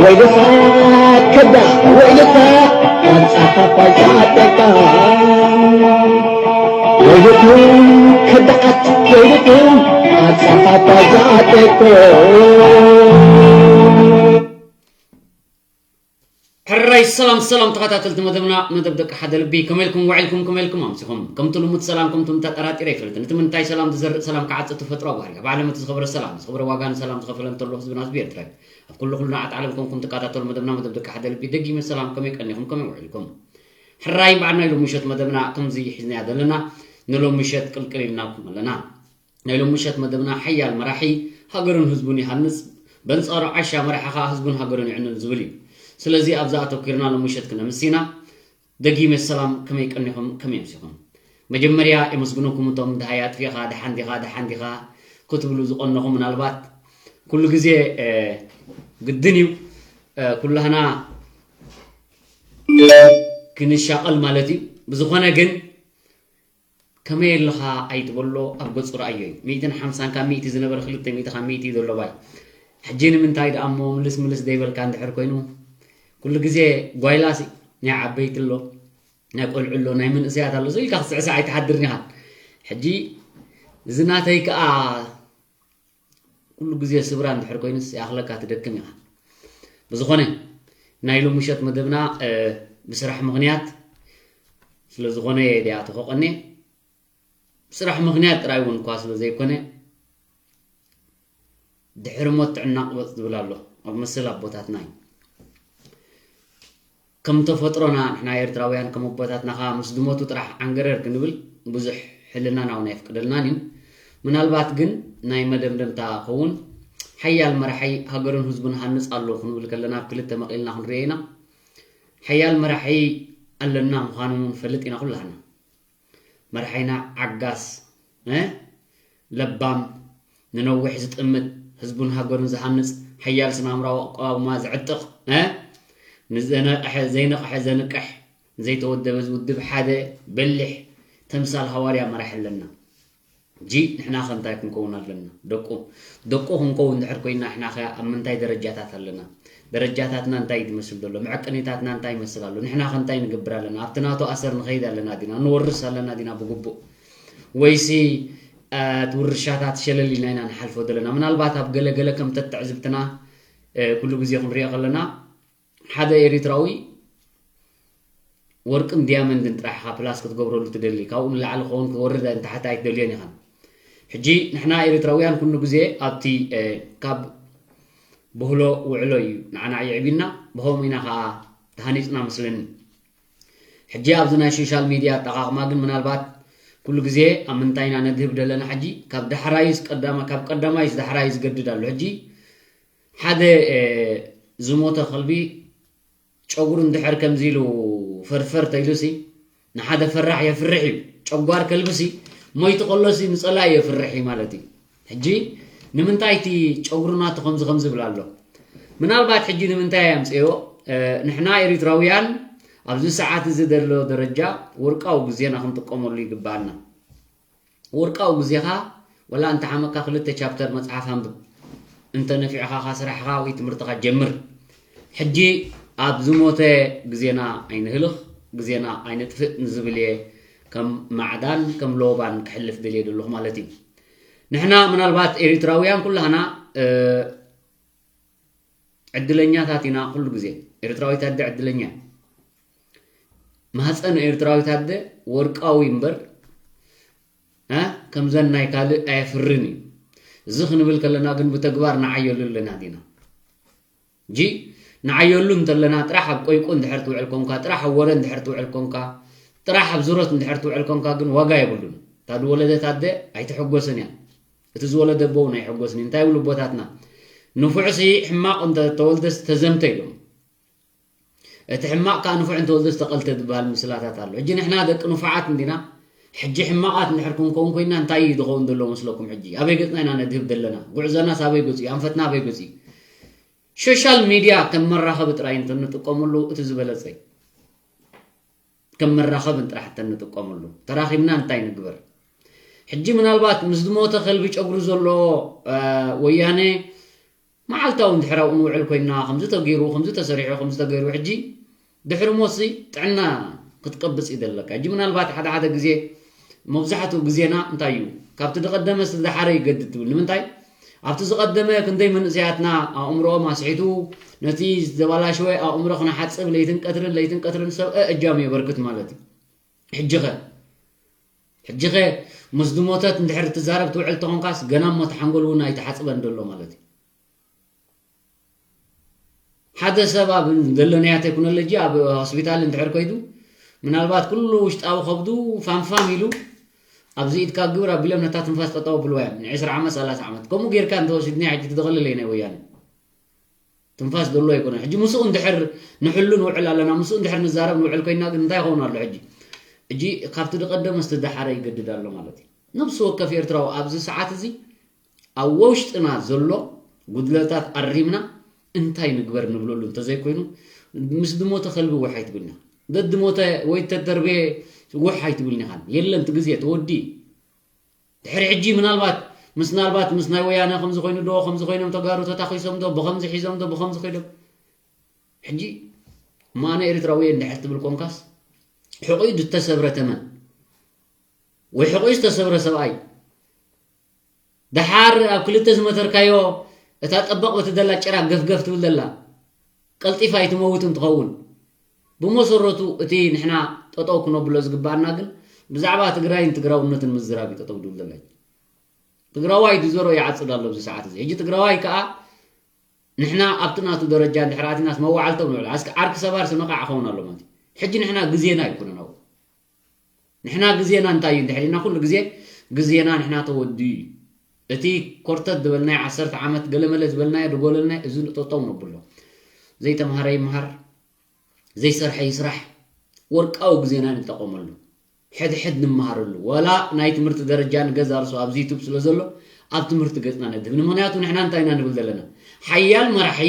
ወይልኻ ከዳ ወይልኻ ኣንጻፋ ፋይታ ደቃ ወይልኩም ከዳዓት ወይልኩም ኣንጻፋ ፋይታ ደቃ ሕራይ ሰላም ሰላም ተኸታተልቲ መደብና መደብ ደቂ ሓደ ልቢ ከመይ ኢልኩም ውዒልኩም ከመይ ኢልኩም ኣምሲኹም ከምቲ ልሙድ ሰላም ከምቶም ተጠራጢረ ይፈልጥ ነቲ ምንታይ ሰላም ዝዘርእ ሰላም ክዓጽ ተፈጥሮ ባህሪ ኣብ ዓለም እቲ ዝኸበረ ሰላም ዝኸበረ ዋጋ ንሰላም ዝኸፈለ እንተሎ ህዝብና ህዝቢ ኤርትራ እዩ ኣብ ኩሉ ኩሉ ናዓት ዓለም ኮንኩም ትከታተሉ መደብና መደብ ደቂ ሓደ ልቢ ደጊመ ሰላም ከመይ ቀኒኹም ከመይ ውዒልኩም ሕራይ በዓል ናይ ሎሚ ምሸት መደብና ከምዚ ሒዝናያ ዘለና ንሎሚ ምሸት ቅልቅል ኢልናኩም ኣለና ናይ ሎሚ ምሸት መደብና ሓያል መራሒ ሃገሩን ህዝቡን ይሃንጽ በንጻሩ ዓሻ መራሒ ኸኣ ህዝቡን ሃገሩን ይዕንል ዝብል እዩ ስለዚ ኣብዛ ኣተኪርና ሎሚ ምሸት ክነምስ ኢና ደጊመ ሰላም ከመይ ቀኒኹም ከመይ ኣምሲኹም መጀመርያ የመስግነኩም እቶም ድሃይ ኣጥፊኻ ደሓን ዲኻ ደሓን ዲኻ ክትብሉ ዝቐነኹ ምናልባት ኩሉ ግዜ ግድን እዩ ኩላህና ክንሻቐል ማለት እዩ ብዝኾነ ግን ከመይ ኣለኻ ኣይትበሎ ኣብ ገጹ ረኣዮ እዩ ሚእትን ሓምሳን ካብ ሚእቲ ዝነበረ ክልተ ሚእቲ ካብ ሚእቲ እዩ ዘሎ ባይ ሕጂ ንምንታይ ደኣ እሞ ምልስ ምልስ ዘይበልካ እንድሕር ኮይኑ ኩሉ ግዜ ጓይላሲ ናይ ዓበይቲ ኣሎ ናይ ቆልዑ ኣሎ ናይ መንእሰያት ኣሎ ኢልካ ክስዕስዕ ኣይትሓድርን ኢኻ ሕጂ እዚ ናተይ ከዓ ኩሉ ግዜ ስብራ እንድሕር ኮይኑስ ይኣኽለካ ትደክም ኢኻ ብዝኾነ ናይ ሎሚ ምሸት መደብና ብስራሕ ምኽንያት ስለ ዝኾነ እየ ዲኣ ተኾቐኒ ብስራሕ ምኽንያት ጥራይ እውን እኳ ስለ ዘይኮነ ድሕሪ ሞት ጥዕና ቅበፅ ዝብል ኣሎ ኣብ መሰል ኣቦታትና እዩ ከም ተፈጥሮና ንሕና ኤርትራውያን ከም ኣቦታትና ኸዓ ምስ ዝሞቱ ጥራሕ ዓንገረር ክንብል ብዙሕ ሕልናና እውን ኣይፍቅደልናን እዩ ምናልባት ግን ናይ መደምደምታ ኸውን ሓያል መራሒ ሃገሩን ህዝቡን ሃንጽ ኣሎ ክንብል ከለና ኣብ ክልተ መቒልና ክንሪኦ ኢና ሓያል መራሒ ኣለና ምዃኑ እውን ንፈልጥ ኢና ኩላህና መራሒና ዓጋስ ለባም ንነዊሕ ዝጥምት ህዝቡን ሃገሩን ዝሃንፅ ሓያል ስነ ኣእምራዊ ኣቋውማ ዘዕጥቕ ንዘነቕሐ ዘይነቕሐ ዘንቅሕ ንዘይተወደበ ዝውድብ ሓደ በሊሕ ተምሳል ሃዋርያ መራሒ ኣለና ጂ ንሕና ከ እንታይ ክንከውን ኣለና ደቁ ደቁ ክንከውን ድሕር ኮይና ንሕና ከ ኣብ ምንታይ ደረጃታት ኣለና ደረጃታትና እንታይ እዩ ዝመስል ዘሎ? መዐቀኒታትና እንታይ ይመስል ኣሎ? ንሕና ከ እንታይ ንገብር ኣለና? ኣብቲ ናቶ ኣሰር ንኸይድ ኣለና ዲና? ንወርስ ኣለና ዲና ብግቡእ? ወይሲ፣ እ፣ እቲ ውርሻታት ሸለል ኢልና ኢና ንሓልፎ ዘለና? ምናልባት ኣብ ገለ ገለ ከም ተትዕዝብትና፣ እ፣ ኩሉ ግዜ ክንሪኦ ከለና ሓደ ኤሪትራዊ ወርቅን ዲያመንድን ጥራሕ ኢኻ ፕላስ ክትገብረሉ ትደሊ። ካብኡ ንላዕሊ ክኸውን ክወርድ ንታሕቲ ኣይትደልዮን ኢኻ። ሕጂ ንሕና ኤሪትራውያን ኩሉ ግዜ ኣብቲ፣ እ፣ ካብ ብህሎ ውዕሎ እዩ ንዓና የዕቢና፣ ብኸምኡ ኢና ኸዓ ተሃኒጽና መስለኒ። ሕጂ ኣብዚ ናይ ሶሻል ሚድያ ኣጠቓቕማ ግን ምናልባት ኩሉ ግዜ ኣብ ምንታይ ኢና ነድህብ ደለና? ሕጂ ካብ ዳሕራይስ ቀዳማ-፣ ካብ ቀዳማይስ ዳሕራይ ዝገድድ ኣሎ። ሕጂ ሓደ፣ እ፣ ዝሞተ ከልቢ ጨጉሩ እንድሕር ከምዚ ኢሉ ፈርፈር ተኢሉሲ፣ ንሓደ ፈራሕ የፍርሕ እዩ። ጨጓር ከልብሲ ሞይቱ ከሎሲ ንጸላኢ የፍርሕ እዩ ማለት እዩ። ሕጂ ንምንታይ እቲ ጨጉሩ ናቱ ከምዚ ከምዚ ይብል ኣሎ? ምናልባት ሕጂ ንምንታይ ኣምጽዮ? እ፣ ንሕና ኤሪትራውያን ኣብዚ ሰዓት እዚ ዘሎ ደረጃ ወርቃዊ ግዜና ክንጥቀመሉ ይግባኣና። ወርቃዊ ግዜኻ ወላ እንተሓመካ ክልተ ቻፕተር መጽሓፍ ኣንብብ። እንተ ነፊዕኻ ስራሕኻ ወይ ትምህርትኻ ጀምር። ሕጂ ኣብ ዝሞተ ግዜና ኣይንህልኽ፣ ግዜና ኣይነጥፍእ ንዝብል እየ ከም ማዕዳን ከም ሎባን ክሕልፍ ደልየ ዘለኹ ማለት እዩ። ንሕና ምናልባት ኤሪትራውያን ኩላህና፣ እ፣ ዕድለኛታት ኢና ኩሉ ግዜ። ኤርትራዊት ኣደ ዕድለኛ እያ። ማህፀን ኤርትራዊት ኣደ ወርቃዊ እምበር፣ እ፣ ከምዘን ናይ ካልእ ኣየፍርን እዩ። እዚ ክንብል ከለና ግን ብተግባር ንዓየሉ ኣለና ዲና? ጂ ንዓየሉ እንተለና ጥራሕ ኣብ ቆይቁ እንድሕር ትውዕል ኮንካ፣ ጥራሕ ኣብ ወረ እንድሕር ትውዕል ኮንካ፣ ጥራሕ ኣብ ዙረት እንድሕር ትውዕል ኮንካ ግን ዋጋ የብሉን። እታ ዝወለደት ኣደ ኣይትሕጎስን እያ። እቲ ዝወለደ ኣቦ እውን ኣይሕጎስን እዩ። እንታይ ይብሉ ኣቦታትና? ንፉዕሲ ሕማቕ እንተ ተወልደስ ተዘምተ ኢሎም። እቲ ሕማቕ ከኣ ንፉዕ እንተወልደስ ተቐልተ ዝበሃል ምስላታት ኣሎ። ሕጂ ንሕና ደቂ ንፉዓት እንዲና? ሕጂ ሕማቓት እንድሕር ክንከውን ኮይና እንታይ እዩ ዝኸውን ዘሎ መስለኩም? ሕጂ ኣበይ ገጽና ኢና ነድህብ ዘለና? ጉዕዞናስ ኣበይ ገጹ እዩ? ኣንፈትና ኣበይ ገጹ እዩ? ሶሻል ሚድያ ከም መራኸቢ ጥራይ እንተንጥቀመሉ እቲ ዝበለጸ እዩ። ከም መራኸብን ጥራሕ እንተንጥቀመሉ። ተራኺብና እንታይ ንግበር? ሕጂ ምናልባት ምስ ዝሞተ ከልቢ ጨጉሪ ዘሎ፣ እ፣ ወያነ መዓልታዊ እንድሕር ኣብኡ ንውዕል ኮይና፣ ከምዚ ተገይሩ፣ ከምዚ ተሰሪሑ፣ ከምዚ ተገይሩ፣ ሕጂ ድሕሪ ሞትሲ ጥዕና ክትቀብጽ እዩ ዘለካ። ሕጂ ምናልባት ሓደ ሓደ ግዜ፣ መብዛሕትኡ ግዜና እንታይ እዩ? ካብቲ ዝቐደመ ዝደሓረ ይገድድ ትብል። ንምንታይ? ኣብቲ ዝቐደመ ክንደይ መንእሰያትና ኣእምሮኦም ኣስሒቱ፣ ነቲ ዝተበላሸወ ኣእምሮ ክነሓጽብ ለይትን ቀትርን፣ ለይትን ቀትርን ሰብ፣ እ፣ እጃም የበርክት ማለት እዩ። ሕጂኸ? ሕጂኸ ምስ ዝሞተት እንድሕር ትዛረብ ትውዕል ተኾንካስ፣ ገና እሞ እቲ ሓንጎል እውን ኣይተሓጽበን ዘሎ ማለት እዩ። ሓደ ሰብ ኣብ ዘለናያ ቴክኖሎጂ ኣብ ሆስፒታል እንድሕር ከይዱ፣ ምናልባት ኩሉ ውሽጣዊ ከብዱ ፋንፋን ኢሉ፣ ኣብዚ ኢድካ ግብር ኣቢሎም ነታ ትንፋስ ጠጠው ኣብልዋ እዮም። ንዕስራ ዓመት፣ ሰላሳ ዓመት። ከምኡ ጌርካ እንተወሲድና ሕጂ ትደኸልለይ ናይ ወያነ። ትንፋስ ዘሎ ኣይኮነን። ሕጂ ምስኡ እንድሕር ንሕሉ ንውዕል ኣለና፣ ምስኡ እንድሕር ንዛረብ ንውዕል ኮይና ግን እንታይ ይኸውን ኣሎ ሕጂ? ሕጂ ካብቲ ዝቐደመ ዝተደሓረ ይገድድ ኣሎ ማለት እዩ። ነብሲ ወከፍ ኤርትራዊ ኣብዚ ሰዓት እዚ ኣብ ውሽጥና ዘሎ ጉድለታት ኣሪምና እንታይ ንግበር ንብለሉ እንተዘይኮይኑ፣ ምስ ዝሞተ ከልቢ ውሕ ኣይትብልና። ደድሞተ ወይ ተደርቤ ውሕ ኣይትብልኒ ኢኻን። የለን፣ እቲ ግዜ ተወዲ። ድሕሪ ሕጂ ምናልባት ምስ ናልባት ምስ ናይ ወያነ ከምዚ ኮይኑ ዶ፣ ከምዚ ኮይኖም ተጋሩ ተታኺሶም ዶ፣ ብኸምዚ ሒዞም ዶ፣ ብኸምዚ ኮይኖም። ሕጂ ማነ ኤርትራዊ እንድሕር ትብል ኮንካስ፣ ሕቑይ ዝተሰብረ ተመን ወይ ሕቑይ ዝተሰብረ ሰብኣይ፣ ደሓር ኣብ ክልተ ዝመተርካዮ እታ ጠበቕ በቲ ደላ ጭራ ገፍገፍ ትብል ደላ ቀልጢፋ ኣይትመውትን ትኸውን። ብመሰረቱ እቲ ንሕና ጠጠው ክነብሎ ዝግባኣና ግን ብዛዕባ ትግራይን ትግራውነትን ምዝራብ እዩ ጠጠው ዝብል ዘሎ። ትግራዋይ ድዘሮ ይዓጽድ ኣሎ ኣብዚ ሰዓት እዚ። ሕጂ ትግራዋይ ከኣ ንሕና ኣብቲ ናቱ ደረጃ እንድሕር ኣቲናስ መዋዕልቶም ንውዕል። ኣስከ ዓርኪ ሰባር ስነቓዕ ክኸውን ኣሎ ማለት እዩ። ሕጂ ንሕና ግዜና ኣይኮነን ኣብኡ። ንሕና ግዜና እንታይ እዩ እንድሕር ኢልና፣ ኩሉ ግዜ ግዜና ንሕና ተወዲኡ እዩ። እቲ ኮርተት ዝበልናዮ ዓሰርተ ዓመት ገለመለ ዝበልናዮ ድጎለልናዮ እዚ ንጠጠው ነብሎ። ዘይተምሃረ ይምሃር፣ ዘይሰርሐ ይስራሕ፣ ወርቃዊ ግዜና ንጠቐመሉ። ሕድሕድ ንመሃረሉ። ወላ ናይ ትምህርቲ ደረጃ ንገዛ ርሱ ኣብዚ ዩቱብ ስለ ዘሎ፣ ኣብ ትምህርቲ ገጽና ነድህብ። ንምኽንያቱ ንሕና እንታይ ኢና ንብል ዘለና? ሓያል መራሒ፣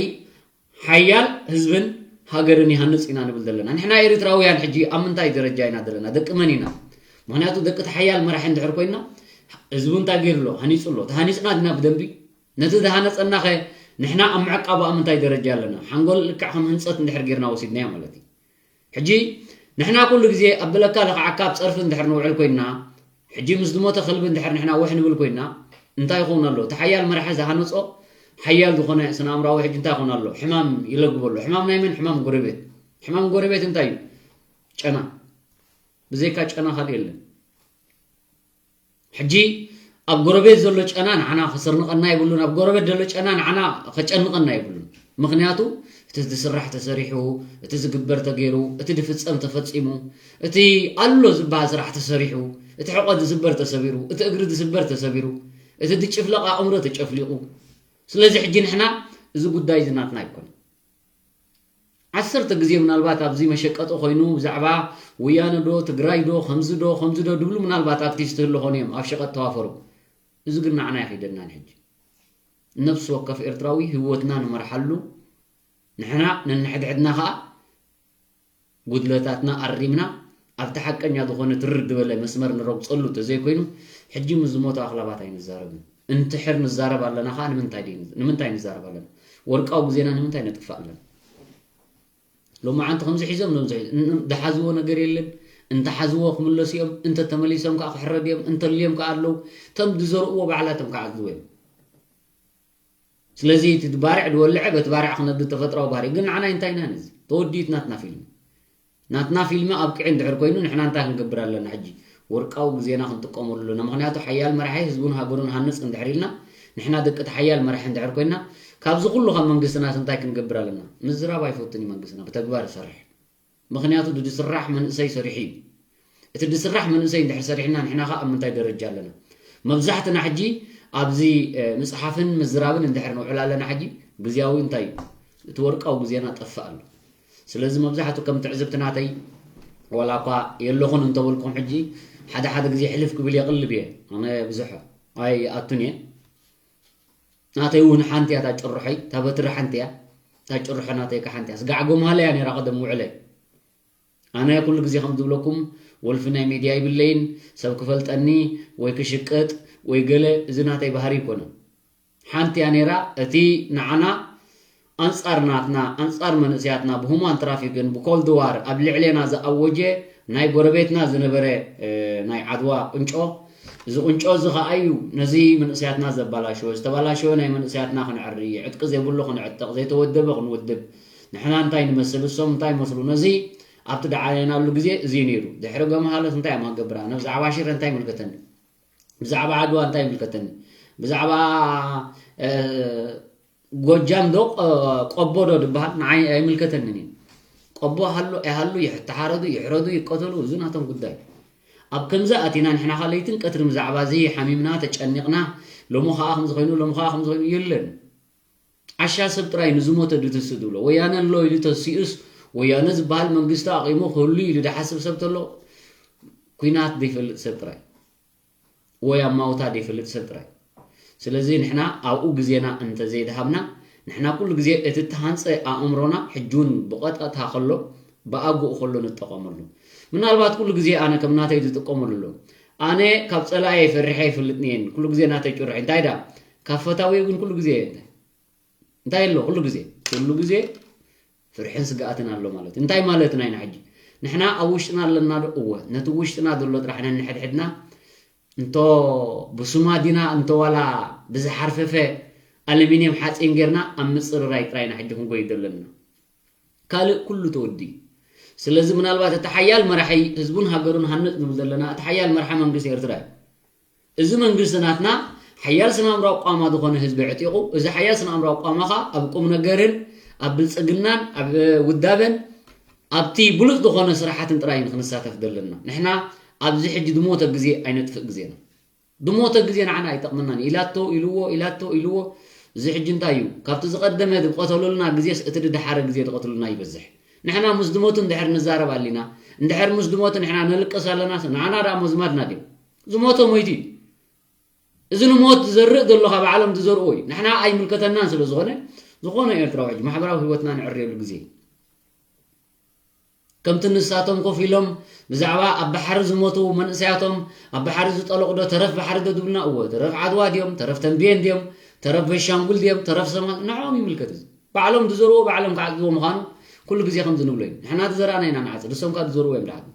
ሓያል ህዝብን ሃገርን ይሃንጽ ኢና ንብል ዘለና። ንሕና ኤርትራውያን ሕጂ ኣብ ምንታይ ደረጃ ኢና ዘለና? ደቂ መን ኢና? ምኽንያቱ ደቂ እቲ ሓያል መራሒ እንድሕር ኮይንና፣ ህዝቡ እንታይ ገይሩ ኣሎ? ሃኒጹ ኣሎ። ተሃኒጽና ድና ብደንቢ? ነቲ ዝሃነጸናኸ ንሕና ኣብ ምዕቃቡ ኣብ ምንታይ ደረጃ ኣለና? ሓንጎል ልክዕ ከም ህንጸት እንድሕር ጌርና ወሲድናዮ ማለት እዩ። ሕጂ ንሕና ኩሉ ግዜ ኣብ በለካ ለኽዓካ ኣብ ጸርፊ እንድሕር ንውዕል ኮይንና፣ ሕጂ ምስ ዝሞተ ከልቢ እንድሕር ንሕና ውሕ ንብል ኮይንና፣ እንታይ ይኸውን ኣሎ? እቲ ሓያል መራሒ ዝሃነጾ ሓያል ዝኾነ ስነ ኣእምራዊ ሕጂ እንታይ ይኸውን ኣሎ? ሕማም ይለግቦ ኣሎ። ሕማም ናይ መን? ሕማም ጎረቤት። ሕማም ጎረቤት እንታይ እዩ? ጨና። ብዘይካ ጨና ካልእ የለን። ሕጂ ኣብ ጎረቤት ዘሎ ጨና ንዓና ከሰርንቐና የብሉን። ኣብ ጎረቤት ዘሎ ጨና ንዓና ከጨንቐና የብሉን። ምኽንያቱ እቲ ዝስራሕ ተሰሪሑ፣ እቲ ዝግበር ተገይሩ፣ እቲ ዝፍጸም ተፈጺሙ፣ እቲ ኣሎ ዝበሃል ስራሕ ተሰሪሑ፣ እቲ ሕቆ ዝስበር ተሰቢሩ፣ እቲ እግሪ ዝስበር ተሰቢሩ፣ እቲ ዝጭፍለቕ ኣእምሮ ተጨፍሊቑ። ስለዚ ሕጂ ንሕና እዚ ጉዳይ እዚ ናትና ኣይኮነን። ዓሰርተ ግዜ ምናልባት ኣብዚ መሸቀጢ ኮይኑ ብዛዕባ ወያነ ዶ ትግራይ ዶ ከምዚ ዶ ከምዚ ዶ ድብሉ ምናልባት ኣክቲቪስት ህሉ ኾኑ እዮም ኣብ ሸቀጥ ተዋፈሩ። እዚ ግን ንዓና ይኸይደናን። ሕጂ ነፍሲ ወከፍ ኤርትራዊ ህይወትና ንመርሓሉ፣ ንሕና ነንሕድሕድና ኸኣ ጉድለታትና ኣሪምና ኣብቲ ሓቀኛ ዝኾነ ትርር ዝበለ መስመር ንረግጸሉ ተዘይኮይኑ፣ ሕጂ ምስ ዝሞቱ ኣኽላባት ኣይንዛረብን። እንትሕር ንዛረብ ኣለና ኸኣ ንምንታይ ድዩ፣ ንምንታይ ንዛረብ ኣለና? ወርቃዊ ግዜና ንምንታይ ነጥፍእ ኣለና? ሎማዓንቲ ከምዚ ሒዞም ሎም ዝሓዝዎ ነገር የለን። እንተሓዝዎ ክምለሱ እዮም። እንተተመሊሶም ከዓ ክሕረዱ እዮም። እንተልዮም ከዓ ኣለዉ። እቶም ዝዘርእዎ ባዕላቶም ክዓዝዎ እዮም። ስለዚ እቲ ባርዕ ዝወልዐ በቲ ባርዕ ክነዱ ተፈጥራዊ ባህሪ ግን ንዓና እንታይ ኢና ነዚ ተወዲት ናትና ፊልም ናትና ፊልም ኣብቅዒ እንድሕር ኮይኑ ንሕና እንታይ ክንገብር ኣለና? ሕጂ ወርቃዊ ግዜና ክንጥቀመሉ ኣለና። ምክንያቱ ሓያል መራሒ ህዝቡን ሃገሩን ሃንፅ እንድሕር ኢልና ንሕና ደቂ እቲ ሓያል መራሒ እንድሕር ኮይና ካብዚ ኩሉ ካብ መንግስትና እንታይ ክንገብር ኣለና? ምዝራብ ኣይፈቱን እዩ መንግስትና ብተግባር ይሰርሕ። ምኽንያቱ እቲ ዝስራሕ መንእሰይ ሰሪሑ እዩ። እቲ ዝስራሕ መንእሰይ እንድሕር ሰሪሕና ንሕና ኸዓ ኣብ ምንታይ ደረጃ ኣለና? መብዛሕትና ሕጂ ኣብዚ ምፅሓፍን ምዝራብን እንድሕር ንውዕል ኣለና ሕጂ ግዝያዊ እንታይ እዩ እቲ ወርቃዊ ግዜና ጠፍእ ኣሎ። ስለዚ መብዛሕቱ ከም ትዕዝብቲ ናተይ ዋላ እኳ የለኹን እንተበልኩም ሕጂ ሓደ ሓደ ግዜ ሕልፍ ክብል የቕልብ እየ። ኣነ ብዙሕ ኣይኣቱን እየ። ናተይ እውን ሓንቲ እያ እታ ጭርሖይ፣ እታ በትሪ ሓንቲ እያ። እታ ጭርሖ ናተይ ከ ሓንቲ እያ። ስጋዕ ጎማለ እያ ነይራ ቀደም ውዕለይ። ኣነ ኩሉ ግዜ ከም ዝብለኩም ወልፊ ናይ ሚድያ ይብለይን ሰብ ክፈልጠኒ ወይ ክሽቅጥ ወይ ገለ እዚ ናተይ ባህሪ ይኮነ። ሓንቲ እያ ነይራ እቲ ንዓና ኣንጻር ናትና ኣንጻር መንእስያትና ብሁማን ትራፊክን ብኮልድ ዋር ኣብ ልዕሌና ዝኣወጀ ናይ ጎረቤትና ዝነበረ ናይ ዓድዋ ቁንጮ እዚ ቁንጮ እዚ ከኣ እዩ ነዚ መንእስያትና ዘባላሸወ ዝተባላሸወ ናይ መንእስያትና ክንዕሪ ዕጥቂ ዘይብሉ ክንዕጥቕ ዘይተወደበ ክንውድብ ንሕና እንታይ ንመስል እሶም እንታይ ይመስሉ ነዚ ኣብቲ ደዓየናሉ ግዜ እዚ ነይሩ ድሕሪ ገመሃሎት እንታይ እማ ገብራ ነብዛዕባ ሽረ እንታይ ይምልከተኒ ብዛዕባ ዓድዋ እንታይ ይምልከተኒ ብዛዕባ ጎጃም ዶ ቆቦ ዶ ዝበሃል ንዓይ ኣይምልከተንን እዩ። ቆቦ ሃሉ ኣይሃሉ ይተሓረዱ ይሕረዱ ይቀተሉ እዚ ናቶም ጉዳይ። ኣብ ከምዚ ኣቲና ንሕና ከ ለይትን ቀትርን ብዛዕባ እዚ ሓሚምና ተጨኒቕና ሎሚ ከኣ ከምዚ ኮይኑ ሎሚ ከኣ ከምዚ ኮይኑ የለን። ዓሻ ሰብ ጥራይ ንዝሞተ ድትስ ዝብሎ ወያነ ኣሎ ኢሉ ተሲኡስ ወያነ ዝበሃል መንግስቲ ኣቂሙ ክህሉ ኢሉ ድሓስብ ሰብ ተሎ ኩናት ዘይፈልጥ ሰብ ጥራይ። ወይ ኣማውታ ዘይፈልጥ ሰብ ጥራይ። ስለዚ ንሕና ኣብኡ ግዜና እንተዘይድሃብና ንሕና ኩሉ ግዜ እቲ እተሃንፀ ኣእምሮና ሕጂ እውን ብቐጥታ ከሎ ብኣግኡ ከሎ ንጠቐመሉ። ምናልባት ኩሉ ግዜ ኣነ ከም ናተይ ዝጥቀመሉ ኣሎ። ኣነ ካብ ፀላእየ ፈሪሐ ኣይፈልጥን እየን ኩሉ ግዜ ናተይ ጭርሖ እንታይ ዳ ካብ ፈታውየ ግን ኩሉ ግዜ እንታይ ኣሎ ኩሉ ግዜ ኩሉ ግዜ ፍርሕን ስግኣትን ኣሎ ማለት እንታይ ማለትና ኢና ሕጂ ንሕና ኣብ ውሽጥና ኣለና ዶ እወ ነቲ ውሽጥና ዘሎ ጥራሕ ነንሕድሕድና እንቶ ብሱማ ዲና እንቶ ዋላ ብዝሓርፈፈ ኣለሚንየም ሓፂን ጌርና ኣብ ምፅርራይ ጥራይ ኢና ሕጂ ክንጎይ ዘለና ካልእ ኩሉ ተወዲ ስለዚ ምናልባት እቲ ሓያል መራሒ ህዝቡን ሃገሩን ሃንፅ ንብል ዘለና እቲ ሓያል መራሒ መንግስቲ ኤርትራ እዩ እዚ መንግስቲ ናትና ሓያል ስነ ኣእምራዊ ቋማ ዝኾነ ህዝቢ ዕጢቑ፣ እዚ ሓያል ስነ ኣእምራዊ ቋማ ኸኣ ኣብ ቁም ነገርን ኣብ ብልጽግናን ኣብ ውዳበን ኣብቲ ብሉጽ ዝኾነ ስራሓትን ጥራይ ንክንሳተፍ ዘለና። ንሕና ኣብዚ ሕጂ ዝሞተ ግዜ ኣይነጥፍእ ግዜና። ዝሞተ ግዜ ንዓና ኣይጠቕመናን። ኢላቶ ኢልዎ ኢላቶ ኢልዎ እዚ ሕጂ እንታይ እዩ? ካብቲ ዝቐደመ ዝቐተሉልና ግዜስ እቲ ዝደሓረ ግዜ ዝቐትሉልና ይበዝሕ። ንሕና ምስ ዝሞቱ እንድሕር ንዛረብ ኣሊና፣ እንድሕር ምስ ዝሞቱ ንሕና ነልቅስ ኣለናስ ንዓና ደኣ መዝማድና ድዮም? ዝሞተ ሞይቱ እዩ። እዚ ንሞት ዝዘርእ ዘሎ ካብ ዓለም ዝዘርኦ እዩ። ንሕና ኣይምልከተናን ስለ ዝኾነ ዝኾነ ኤርትራዊ ሕጂ ማሕበራዊ ህይወትና ንዕርየሉ ግዜ እዩ። ከምቲ ንሳቶም ኮፍ ኢሎም ብዛዕባ ኣብ ባሕሪ ዝሞቱ መንእሰያቶም ኣብ ባሕሪ ዝጠለቑ ዶ ተረፍ ባሕሪ ዶ ዝብሉና እወ ተረፍ ዓድዋ ድዮም ተረፍ ተንቤን ድዮም ተረፍ በሻንጉል ድዮም ተረፍ ሰማል ንዕኦም ይምልከት። እዚ ባዕሎም ዝዘርዎ ባዕሎም ክዓጽድዎ ምዃኑ ኩሉ ግዜ ከምዚ ንብሎ እዩ። ንሕና ዝዘራእና ኢና ንዓጽድ፣ ንሶም ካብ ዝዘርዎ እዮም ዝዓጽዱ።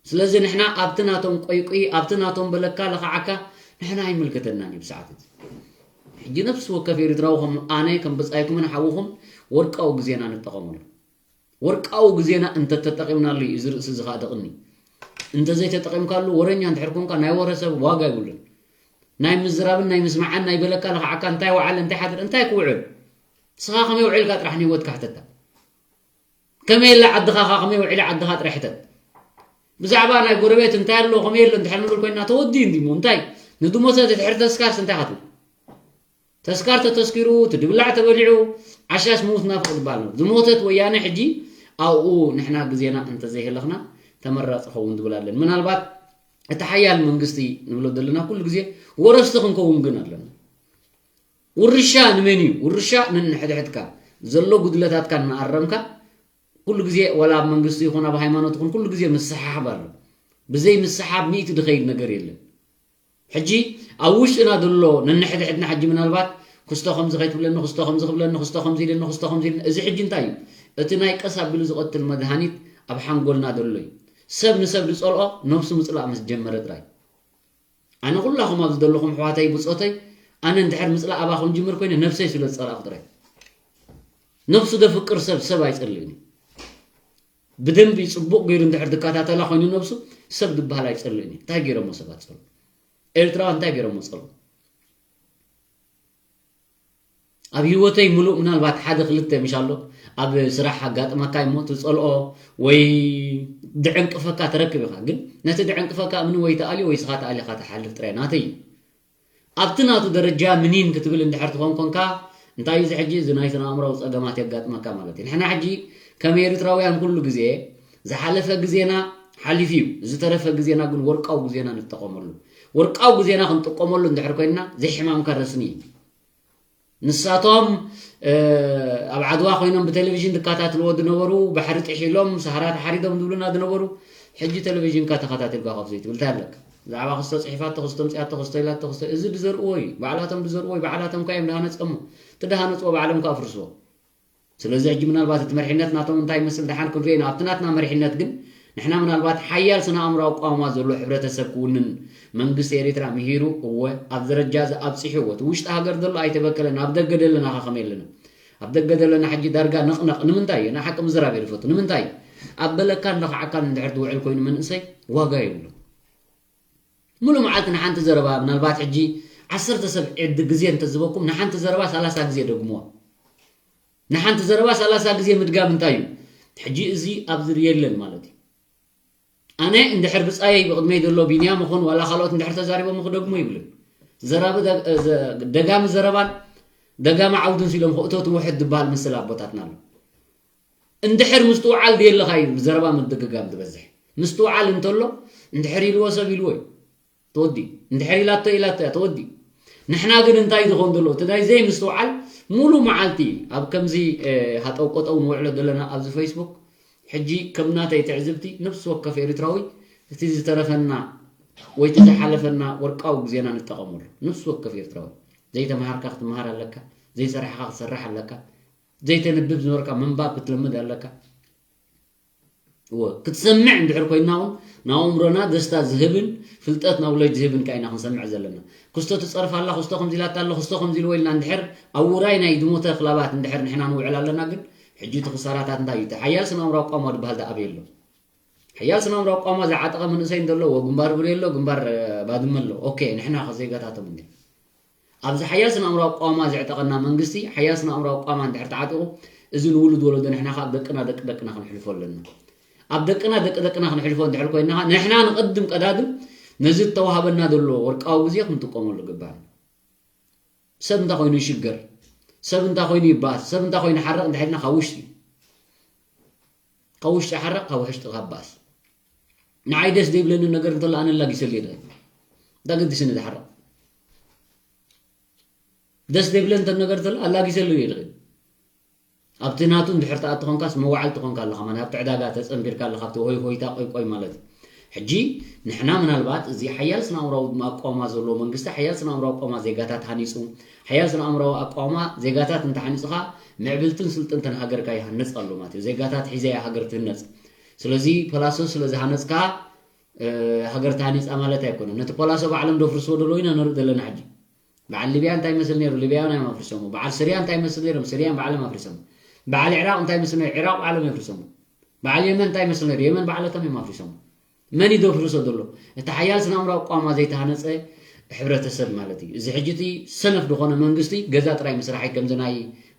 ስለዚ ንሕና ኣብቲ ናቶም ቆይቁይ ኣብቲ ናቶም በለካ ለኽዓካ ንሕና ኣይምልከተናን እዩ ብሰዓት እዚ። ሕጂ ነፍሲ ወከፍ ኤርትራዊ ከም ኣነ ከም ብጻይኩምን ሓውኹም ወርቃዊ ግዜና ንጠቐመሉ። ወርቃዊ ግዜና እንተተጠቒምናሉ እዩ እዚ ርእሲ እዚ ኸኣ ደቕኒ። እንተዘይተጠቒምካሉ ወረኛ እንድሕር ኮንካ ናይ ወረ ሰብ ዋጋ ይብሉን። ናይ ምዝራብን ናይ ምስማዓን ናይ በለካ ለኽዓካ እንታይ ወዓለ እንታይ ሓድር እንታይ ክውዕል? ንስኻ ከመይ ውዒልካ ጥራሕ ንህይወትካ ሕተታ። ከመይ ኢላ ዓድኻ ከ ከመይ ውዒላ ዓድኻ ጥራሕ ሕተት። ብዛዕባ ናይ ጎረቤት እንታይ ኣሎ ከመይ ኣሎ እንድሕር ንብል ኮይና ተወዲኡ እንዲሞ እንታይ ንድሞተ ድሕሪ ተስካርስ እንታይ ካትብል? ተስካር ተተስኪሩ ትድብላዕ ተበሊዑ ዓሻስ ምውት ናፍቕ ዝበሃል ነው። ዝሞተት ወያነ ሕጂ ኣብኡ ንሕና ግዜና እንተዘይህለኽና ተመራፂ ኸውን ዝብል ኣለን። ምናልባት እቲ ሓያል መንግስቲ ንብሎ ዘለና ኩሉ ግዜ ወረስቲ ክንከውን ግን ኣለና። ውርሻ ንመን እዩ? ውርሻ ነንሕድሕድካ ዘሎ ጉድለታትካ እናኣረምካ ኩሉ ግዜ ዋላ ኣብ መንግስቲ ይኹን ኣብ ሃይማኖት ይኹን ኩሉ ግዜ ምስሓሓብ ኣሎ። ብዘይ ምስሓብ ሚእቲ ድኸይድ ነገር የለን። ሕጂ ኣብ ውሽጥና ዘሎ ነንሕድሕድና ሕጂ ምናልባት ክስቶ ከምዚ ከይትብለኒ ክስቶ ከምዚ ክብለኒ ክስቶ ከምዚ ኢልኒ ክስቶ ከምዚ ኢልኒ እዚ ሕጂ እንታይ እዩ? እቲ ናይ ቀስ ኣቢሉ ዝቐትል መድሃኒት ኣብ ሓንጎልና ዘሎ እዩ። ሰብ ንሰብ ዝጸልኦ ነብሱ ምጽላእ ምስ ጀመረ ጥራይ። ኣነ ኩላኹም ኣብዚ ዘለኹም ኣሕዋተይ ብጾተይ ኣነ እንድሕር ምጽላእ ኣባኹም ጅምር ኮይነ ነብሰይ ስለ ዝጸላእኩ ጥራይ። ነብሱ ዘፍቅር ሰብ ሰብ ኣይጸልእን እዩ። ብደንቢ ጽቡቕ ገይሩ እንድሕር ዝከታተላ ኮይኑ ነብሱ ሰብ ዝበሃል ኣይጸልእን እዩ። እንታይ ገይሮሞ ሰባት ጸልኡ? ኤርትራውያን እንታይ ገይሮሞ ጸልኡ? ኣብ ህይወተይ ምሉእ ምናልባት ሓደ ክልተ ምሽ ኣሎ ኣብ ስራሕ ኣጋጥመካ እሞ ትጸልኦ ወይ ድዕንቅፈካ ትረክብ ኢኻ። ግን ነቲ ድዕንቅፈካ እምኒ ወይ ተኣልዮ ወይ ስኻ ተኣሊኻ ትሓልፍ ጥራይ ናተይ እዩ። ኣብቲ ናቱ ደረጃ ምኒን ክትብል እንድሕር ትኾን ኮንካ እንታይ እዚ ሕጂ እዚ ናይ ስነ ኣእምራዊ ጸገማት የጋጥመካ ማለት እዩ። ንሕና ሕጂ ከም ኤርትራውያን ኩሉ ግዜ ዝሓለፈ ግዜና ሓሊፉ እዩ። ዝተረፈ ግዜና ግን ወርቃዊ ግዜና ንጠቐመሉ። ወርቃዊ ግዜና ክንጥቀመሉ እንድሕር ኮይንና ዘይሕማምካ ረስኒ እዩ። ንሳቶም ኣብ ዓድዋ ኮይኖም ብቴሌቪዥን ዝከታትልዎ ዝነበሩ ባሕሪ ጥሒሎም ሰሃራ ተሓሪዶም ዝብሉና ዝነበሩ ሕጂ ቴሌቪዥንካ ተኸታቲልካ ኮፍ ዘይትብል እንታይ ኣለካ? ብዛዕባ ክስቶ ፅሒፋቶ ክስቶ ምፅኣቶ ክስቶ ኢላቶ ክስቶ እዚ ዝዘርእዎ እዩ። ባዕላቶም ዝዘርእዎ እዩ። ባዕላቶም ካ እዮም ዝሃነፀሞ። እቲ ዝሃነፅዎ ባዕሎም ካ ኣፍርስዎ። ስለዚ ሕጂ ምናልባት እቲ መሪሕነት ናቶም እንታይ ይመስል ደሓን ክንሪኦ ኢና። ኣብቲ ናትና መሪሕነት ግን ንሕና ምናልባት ሓያል ስነ ኣእምራዊ ኣቋውማ ዘሎ ሕብረተሰብ ክውንን መንግስቲ ኤሪትራ ምሂሩ እወ ኣብ ደረጃ እዚ ኣብጺሕዎ እቲ ውሽጢ ሃገር ዘሎ ኣይተበከለን ኣብ ደገ ዘለና ከ ከመይ ኣለና ኣብ ደገ ዘለና ሕጂ ዳርጋ ነቕነቕ ንምንታይ እዩ ንሓቂ ምዝራብ እየ ዝፈቱ ንምንታይ ኣብ በለካን ለኽዓካን እንድሕር ትውዕል ኮይኑ መንእሰይ ዋጋ የብሉ ሙሉ መዓልቲ ንሓንቲ ዘረባ ምናልባት ሕጂ ዓሰርተ ሰብ ዕዲ ግዜ እንተዝበኩም ንሓንቲ ዘረባ ሰላሳ ግዜ ደግምዋ ንሓንቲ ዘረባ ሰላሳ ግዜ ምድጋም እንታይ እዩ ሕጂ እዚ ኣብዚ የለን ማለት እዩ ኣነ እንድሕር ብጻየይ ብቕድመይ ዘሎ ቢንያም ይኹን ዋላ ካልኦት እንድሕር ተዛሪቦም ክደግሞ ይብልን ዘራቢ ደጋሚ ዘረባን ደጋሚ ዓውድን ሲሎም ክእቶት ውሕድ ዝበሃል ምስል ኣቦታትና ኣሎ እንድሕር ምስትውዓል ድየለኻ እዩ ብዘረባ ምድግጋም ዝበዝሕ ምስትውዓል እንተሎ እንድሕር ኢልዎ ሰብ ኢልዎ እዩ ተወዲ እንድሕር ኢላቶ ኢላቶ እያ ተወዲ ንሕና ግን እንታይ ዝኸውን ዘሎ እቲ ናይ ዘይምስትውዓል ሙሉ መዓልቲ ኣብ ከምዚ ሃጠው ቆጠው ንውዕሎ ዘለና ኣብዚ ፌስቡክ ሕጂ ከም ናተይ ትዕዝብቲ ነብሲ ወከፍ ኤርትራዊ እቲ ዝተረፈና ወይ እቲ ዝሓለፈና ወርቃዊ ግዜና ንጠቐመሉ ነብሲ ወከፍ ኤርትራዊ ዘይተምሃርካ ክትምሃር ኣለካ ዘይሰራሕካ ክትሰርሕ ኣለካ ዘይተንብብ ዝነበርካ ምንባብ ክትለምድ ኣለካ እወ ክትሰምዕ እንድሕር ኮይንና እውን ንኣእምሮና ደስታ ዝህብን ፍልጠት ናውለጅ ዝህብን ካ ኢና ክንሰምዕ ዘለና ክስቶ ትፀርፍ ኣላ ክስቶ ከምዚ ኢላታ ኣሎ ክስቶ ከምዚ ኢልዎ ኢልና እንድሕር ኣብ ውራይ ናይ ዝሞተ ክላባት እንድሕር ንሕና ንውዕል ኣለና ግን ሕጂ እቲ ክሳራታት እንታይ እዩ እቲ ሓያል ስነ ኣእምራዊ ቋማ ዝበሃል ዳ ኣበይ ኣሎ ሓያል ስነ ኣእምራዊ ቋማ ዝዓጠቐ መንእሰይ እንተለዎ ግንባር ብሬ ኣሎ ግንባር ባድመ ኣሎ ኦኬ ንሕና ከ ዜጋታቶም እንዲ ኣብዚ ሓያል ስነ ኣእምራዊ ቋማ ዘዕጠቐና መንግስቲ ሓያል ስነ ኣእምራዊ ቋማ እንድሕር ተዓጢቑ እዚ ንውሉድ ወለዶ ንሕና ከዓ ደቅና ደቂ ደቅና ክንሕልፎ ኣለና ኣብ ደቅና ደቂ ደቅና ክንሕልፎ እንድሕር ኮይና ንሕና ንቐድም ቀዳድም ነዚ ዝተዋሃበና ዘሎ ወርቃዊ ግዜ ክንጥቀመሉ ግባና ሰብ እንታይ ኮይኑ ይሽገር ሰብ እንታይ ኮይኑ ይበኣስ ሰብ እንታይ ኮይኑ ሓረቕ እንድሕር ኢልና ካብ ውሽጢ ካብ ውሽጢ ሓረቕ ካብ ውሽጢ ካብ በኣስ ንዓይ ደስ ዘይብለኒ ነገር እንተሎ ኣነ ኣላጊሰሉ እየ ድኸ እንታይ ገዲስኒ ዝሓረቕ ደስ ዘይብለኒ እንተ ነገር እንተሎ ኣላጊሰሉ እየ ድኸ ኣብቲ ናቱ እንድሕር ተኣቲ ኮንካስ መዋዕልቲ ኮንካ ኣለኻ ማለት ኣብቲ ዕዳጋ ተፀንቢርካ ኣለኻ ኣብቲ ሆይ ሆይታ ቆይ ቆይ ማለት እዩ ሕጂ ንሕና ምናልባት እዚ ሓያል ስነ-ኣእምራዊ ኣቋማ ዘለዎ መንግስቲ፣ ሓያል ስነ-ኣእምራዊ ኣቋማ ዜጋታት ሃኒፁ፣ ሓያል ስነ-ኣእምራዊ ኣቋማ ዜጋታት እንተሃኒፁኻ ምዕብልትን ስልጥንትን ሃገርካ ይሃነፅ ኣሎ ማለት እዩ። ዜጋታት ሒዘያ ሃገር ትህነፅ። ስለዚ ፖላሶ ስለ ዝሃነፅካ ሃገር ተሃኒፃ ማለት ኣይኮነን። ነቲ ፖላሶ ባዕሎም ደፍርስዎ ደለዉ ኢና ንርኢ ዘለና። ሕጂ በዓል ሊብያ እንታይ ይመስል ነይሩ? ሊብያውያን እዮም ኣፍሪሶሞ። በዓል ስርያ እንታይ ይመስል ነይሮም? ስርያን ባዕሎም ኣፍሪሶሞ። በዓል ዕራቕ እንታይ ይመስል ነይሩ? ዕራቕ ባዕሎም የፍሪሶሞ። በዓል የመን እንታይ ይመስል ነይሩ? የመን ባዕለቶም እዮም ኣፍሪሶሞ። መን እዩ ደፍርሶ ዘሎ? እቲ ሓያል ስነ-ኣእምራዊ ኣቋማ ዘይተሃነፀ ሕብረተሰብ ማለት እዩ። እዚ ሕጂ እቲ ሰነፍ ዝኾነ መንግስቲ ገዛ ጥራይ ምስራሕ እዩ። ከምዚ ናይ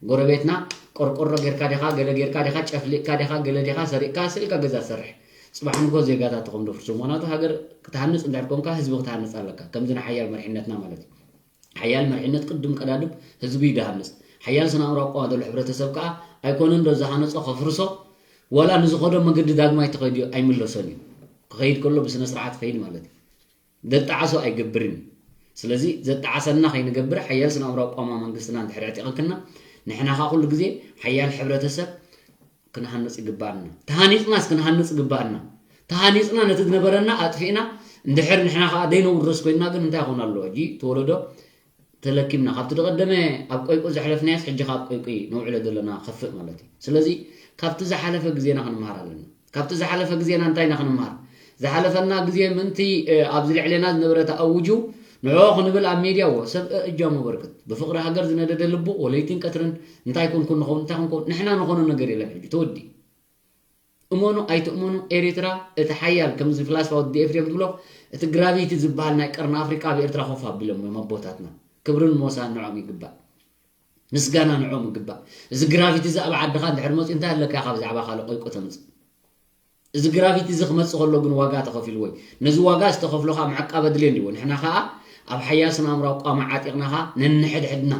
ጎረቤትና ቆርቆሮ ጌርካ ዲኻ፣ ገለ ጌርካ ዲኻ፣ ጨፍሊቕካ ዲኻ፣ ገለ ዲኻ ሰሪቕካ ስኢልካ ገዛ ትሰርሕ። ፅባሕ ንግሆ ዜጋታት ኢኹም ደፍርሱ። ምኽንያቱ ሃገር ክትሃንፅ እንድሕር ኮንካ ህዝቢ ክትሃንፅ ኣለካ። ከምዚ ንሓያል መሪሕነትና ማለት እዩ። ሓያል መሪሕነት ቅድም ቀዳድም ህዝቢ እዩ ዝሃንፅ። ሓያል ስነ ኣእምሮ ኣቋማ ዘሎ ሕብረተሰብ ከዓ ኣይኮነን ዶ ዝሃነፆ ከፍርሶ፣ ዋላ ንዝኸዶ መገዲ ዳግማይ ተኸይዱ ኣይምለሶን እዩ። ክኸይድ ከሎ ብስነ ስርዓት ክኸይድ ማለት እዩ። ዘጣዓሶ ኣይገብርን እዩ። ስለዚ ዘጣዓሰና ከይንገብር ሓያል ስነ ኣእምሮ ኣቋማ መንግስትና እንድሕር ኣዕጢቐክና፣ ንሕና ከዓ ኩሉ ግዜ ሓያል ሕብረተሰብ ክንሃንፅ ይግባኣና። ተሃኒፅናስ ክንሃንፅ ይግባኣና። ተሃኒፅና ነቲ ዝነበረና ኣጥፊእና እንድሕር ንሕና ከዓ ዘይነውርስ ኮይንና ግን እንታይ ይኾን ኣሎ? ሕጂ እቲ ወለዶ ተለኪምና። ካብቲ ዝቐደመ ኣብ ቆይቁ ዘሕለፍናዮስ ሕጂ ካብ ቆይቁ ነውዕሎ ዘለና ከፍእ ማለት እዩ። ስለዚ ካብቲ ዝሓለፈ ግዜና ክንምሃር ኣለና። ካብቲ ዝሓለፈ ግዜና እንታይ ኢና ክንምሃር? ዝሓለፈና ግዜ ምእንቲ ኣብዚ ልዕሌና ዝነበረ ተኣውጁ ንዕኦ ክንብል ኣብ ሜድያ እዎ ሰብ እጃሙ በርክት ብፍቕሪ ሃገር ዝነደደ ልቡ ወለይትን ቀትርን እንታይ ኮንኩ ንኸውን እንታይ ኮንኩ ንሕና ንኾኖ ነገር የለን። ሕጂ ተወዲ እመኑ ኣይትእመኑ ኤሪትራ እቲ ሓያል ከምዚ ፍላስፋ ወዲ ኤፍሬም ዝብሎ እቲ ግራቪቲ ዝበሃል ናይ ቀርኒ ኣፍሪቃ ኣብ ኤርትራ ኮፍ ኣቢሎም እዮም ኣቦታትና። ክብርን ሞሳን ንዖም ይግባእ። ምስጋና ንዖም ይግባእ። እዚ ግራቪቲ እዚ ኣብ ዓድኻ እንድሕር መፅኡ እንታይ ኣለካ ካብ ዛዕባ ካልእ ቆይቆ ተምፅእ? እዚ ግራቪቲ እዚ ክመፅእ ከሎ ግን ዋጋ ተኸፊልዎ እዩ። ነዚ ዋጋ ዝተኸፍሎ ከዓ ምዕቃብ ኣድልዮ እንዲዎ። ንሕና ከዓ ኣብ ሓያል ስነ ኣእምራዊ ቋማ ዓጢቕና ከዓ ነንሕድሕድና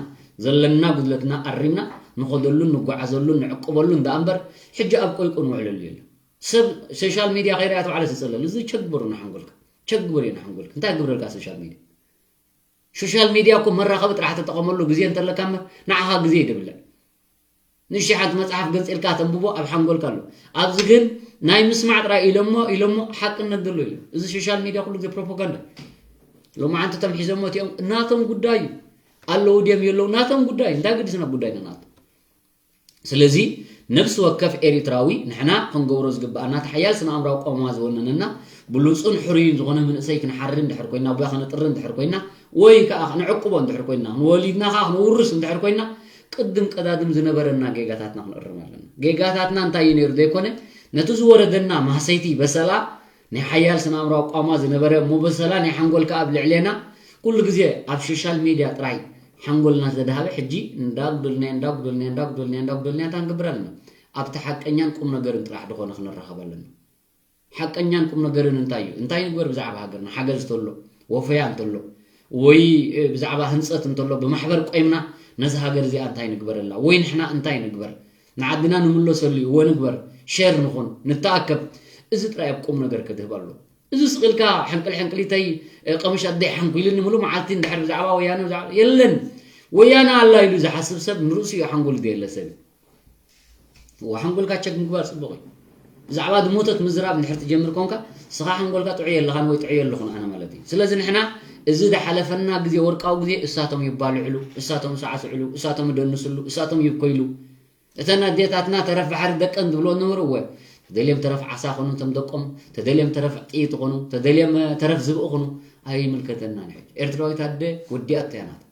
ዘለና ጉድለትና ኣሪምና ንኸደሉን ንጓዓዘሉን ንዕቅበሉን ደኣ እምበር ሕጂ ኣብ ቆይቆ ንውዕለሉ የለን። ሰብ ሶሻል ሚድያ ከይርኣ ተባዕለ ትፅለል። እዚ ቸግበሩ ንሓንጎልካ። ቸግበሩ እዩ ንሓንጎልካ። እንታይ ግብረልካ ሶሻል ሚድያ? ሶሻል ሚድያ እኮ መራኸቢ ጥራሕ ተጠቐመሉ ግዜ እንተለካ እምበር ንዓኻ ግዜ እዩ ደብልዕ። ንእሽተይ ሓንቲ መጽሓፍ ገንጺልካ ተንብቦ ኣብ ሓንጎልካ ኣሎ። ኣብዚ ግን ናይ ምስማዕ ጥራይ ኢሎሞ ኢሎሞ ሓቅነት ዘሎ የለን። እዚ ሶሻል ሚድያ ኩሉ ግዜ ፕሮፓጋንዳ። ሎማዓንቲ እቶም ሒዞሞ እቲኦም ናቶም ጉዳይ እዩ። ኣለዉ ድዮም የለዉ ናቶም ጉዳይ እዩ። እንታይ ግድስና ጉዳይና ናቶም? ስለዚ ነፍሲ ወከፍ ኤሪትራዊ ንሕና ክንገብሮ ዝግብኣና እቲ ሓያል ስነ ኣእምራዊ ቆማ ዝወነነና ብሉጹን ሕሩይን ዝኾነ መንእሰይ ክንሓሪ እንድሕር ኮይና ወይ ከነጥሪ እንድሕር ኮይና ወይ ከዓ ክንዕቅቦ እንድሕር ኮይና ንወሊድና ከዓ ክንውርስ እንድሕር ኮይና ቅድም ቀዳድም ዝነበረና ጌጋታትና ክንእርም ኣለና። ጌጋታትና እንታይ እዩ ነይሩ ዘይኮነ ነቲ ዝወረደና ማህሰይቲ በሰላ ናይ ሓያል ስነ ኣእምራዊ ቆማ ዝነበረ እሞ በሰላ ናይ ሓንጎል ከዓ ኣብ ልዕሌና ኩሉ ግዜ ኣብ ሶሻል ሚድያ ጥራይ ሓንጎልና ዝተዳሃበ ሕጂ እንዳጉደልናዮ እንዳጉደልናዮ እንዳጉደልናዮ እንዳጉደልናዮ እንታይ ክንገብር ኣለና? ኣብቲ ሓቀኛን ቁም ነገርን ጥራሕ ዝኾነ ክንራኸብ ኣለና። ሓቀኛን ቁም ነገርን እንታይ እዩ? እንታይ ንግበር ብዛዕባ ሃገርና ሓገዝ እንተሎ ወፈያ እንተሎ ወይ ብዛዕባ ህንፀት እንተሎ ብማሕበር ቆይምና ነዚ ሃገር እዚኣ እንታይ ንግበረላ ወይ ንሕና እንታይ ንግበር ንዓድና ንምለሰሉ እዎ ንግበር ሸር ንኹን ንተኣከብ እዚ ጥራይ ኣብ ቁም ነገር ክድህብ ኣሎ። እዚ ስቕ ኢልካ ሕንቅል ሕንቅሊተይ ቀምሽ ኣደይ ሓንኩ ኢልኒ ሙሉ መዓልቲ እንድሕር ብዛዕባ ወያነ ብዛዕባ የለን ወያነ ኣላ ኢሉ ዝሓስብ ሰብ ንርእሱ እዩ ሓንጎል ዘየለ ሰብ እዩ። ሓንጎልካ ቸክ ምግባር ፅቡቕ እዩ። ብዛዕባ ዝሞተት ምዝራብ እንድሕር ትጀምር ኮንካ ስኻ ሓንጎልካ ጥዑይ የለኻን ወይ ጥዑይ የለኹን ኣነ ማለት እዩ። ስለዚ ንሕና እዚ ዝሓለፈና ግዜ ወርቃዊ ግዜ እሳቶም ይባልዕሉ፣ እሳቶም ሰዓስዕሉ፣ እሳቶም ይደንስሉ፣ እሳቶም ይብኮይሉ እተን ኣዴታትና ተረፍ ባሕሪ ደቀን ዝብልኦ ነበሩ እወ ተደልዮም ተረፍ ዓሳ ኾኑ እቶም ደቆም ተደልዮም ተረፍ ጥይት ኾኑ ተደልዮም ተረፍ ዝብኢ ኾኑ ኣይምልከተናን ሕጂ ኤርትራዊት ኣደ ወዲኣቶ እያ ናታ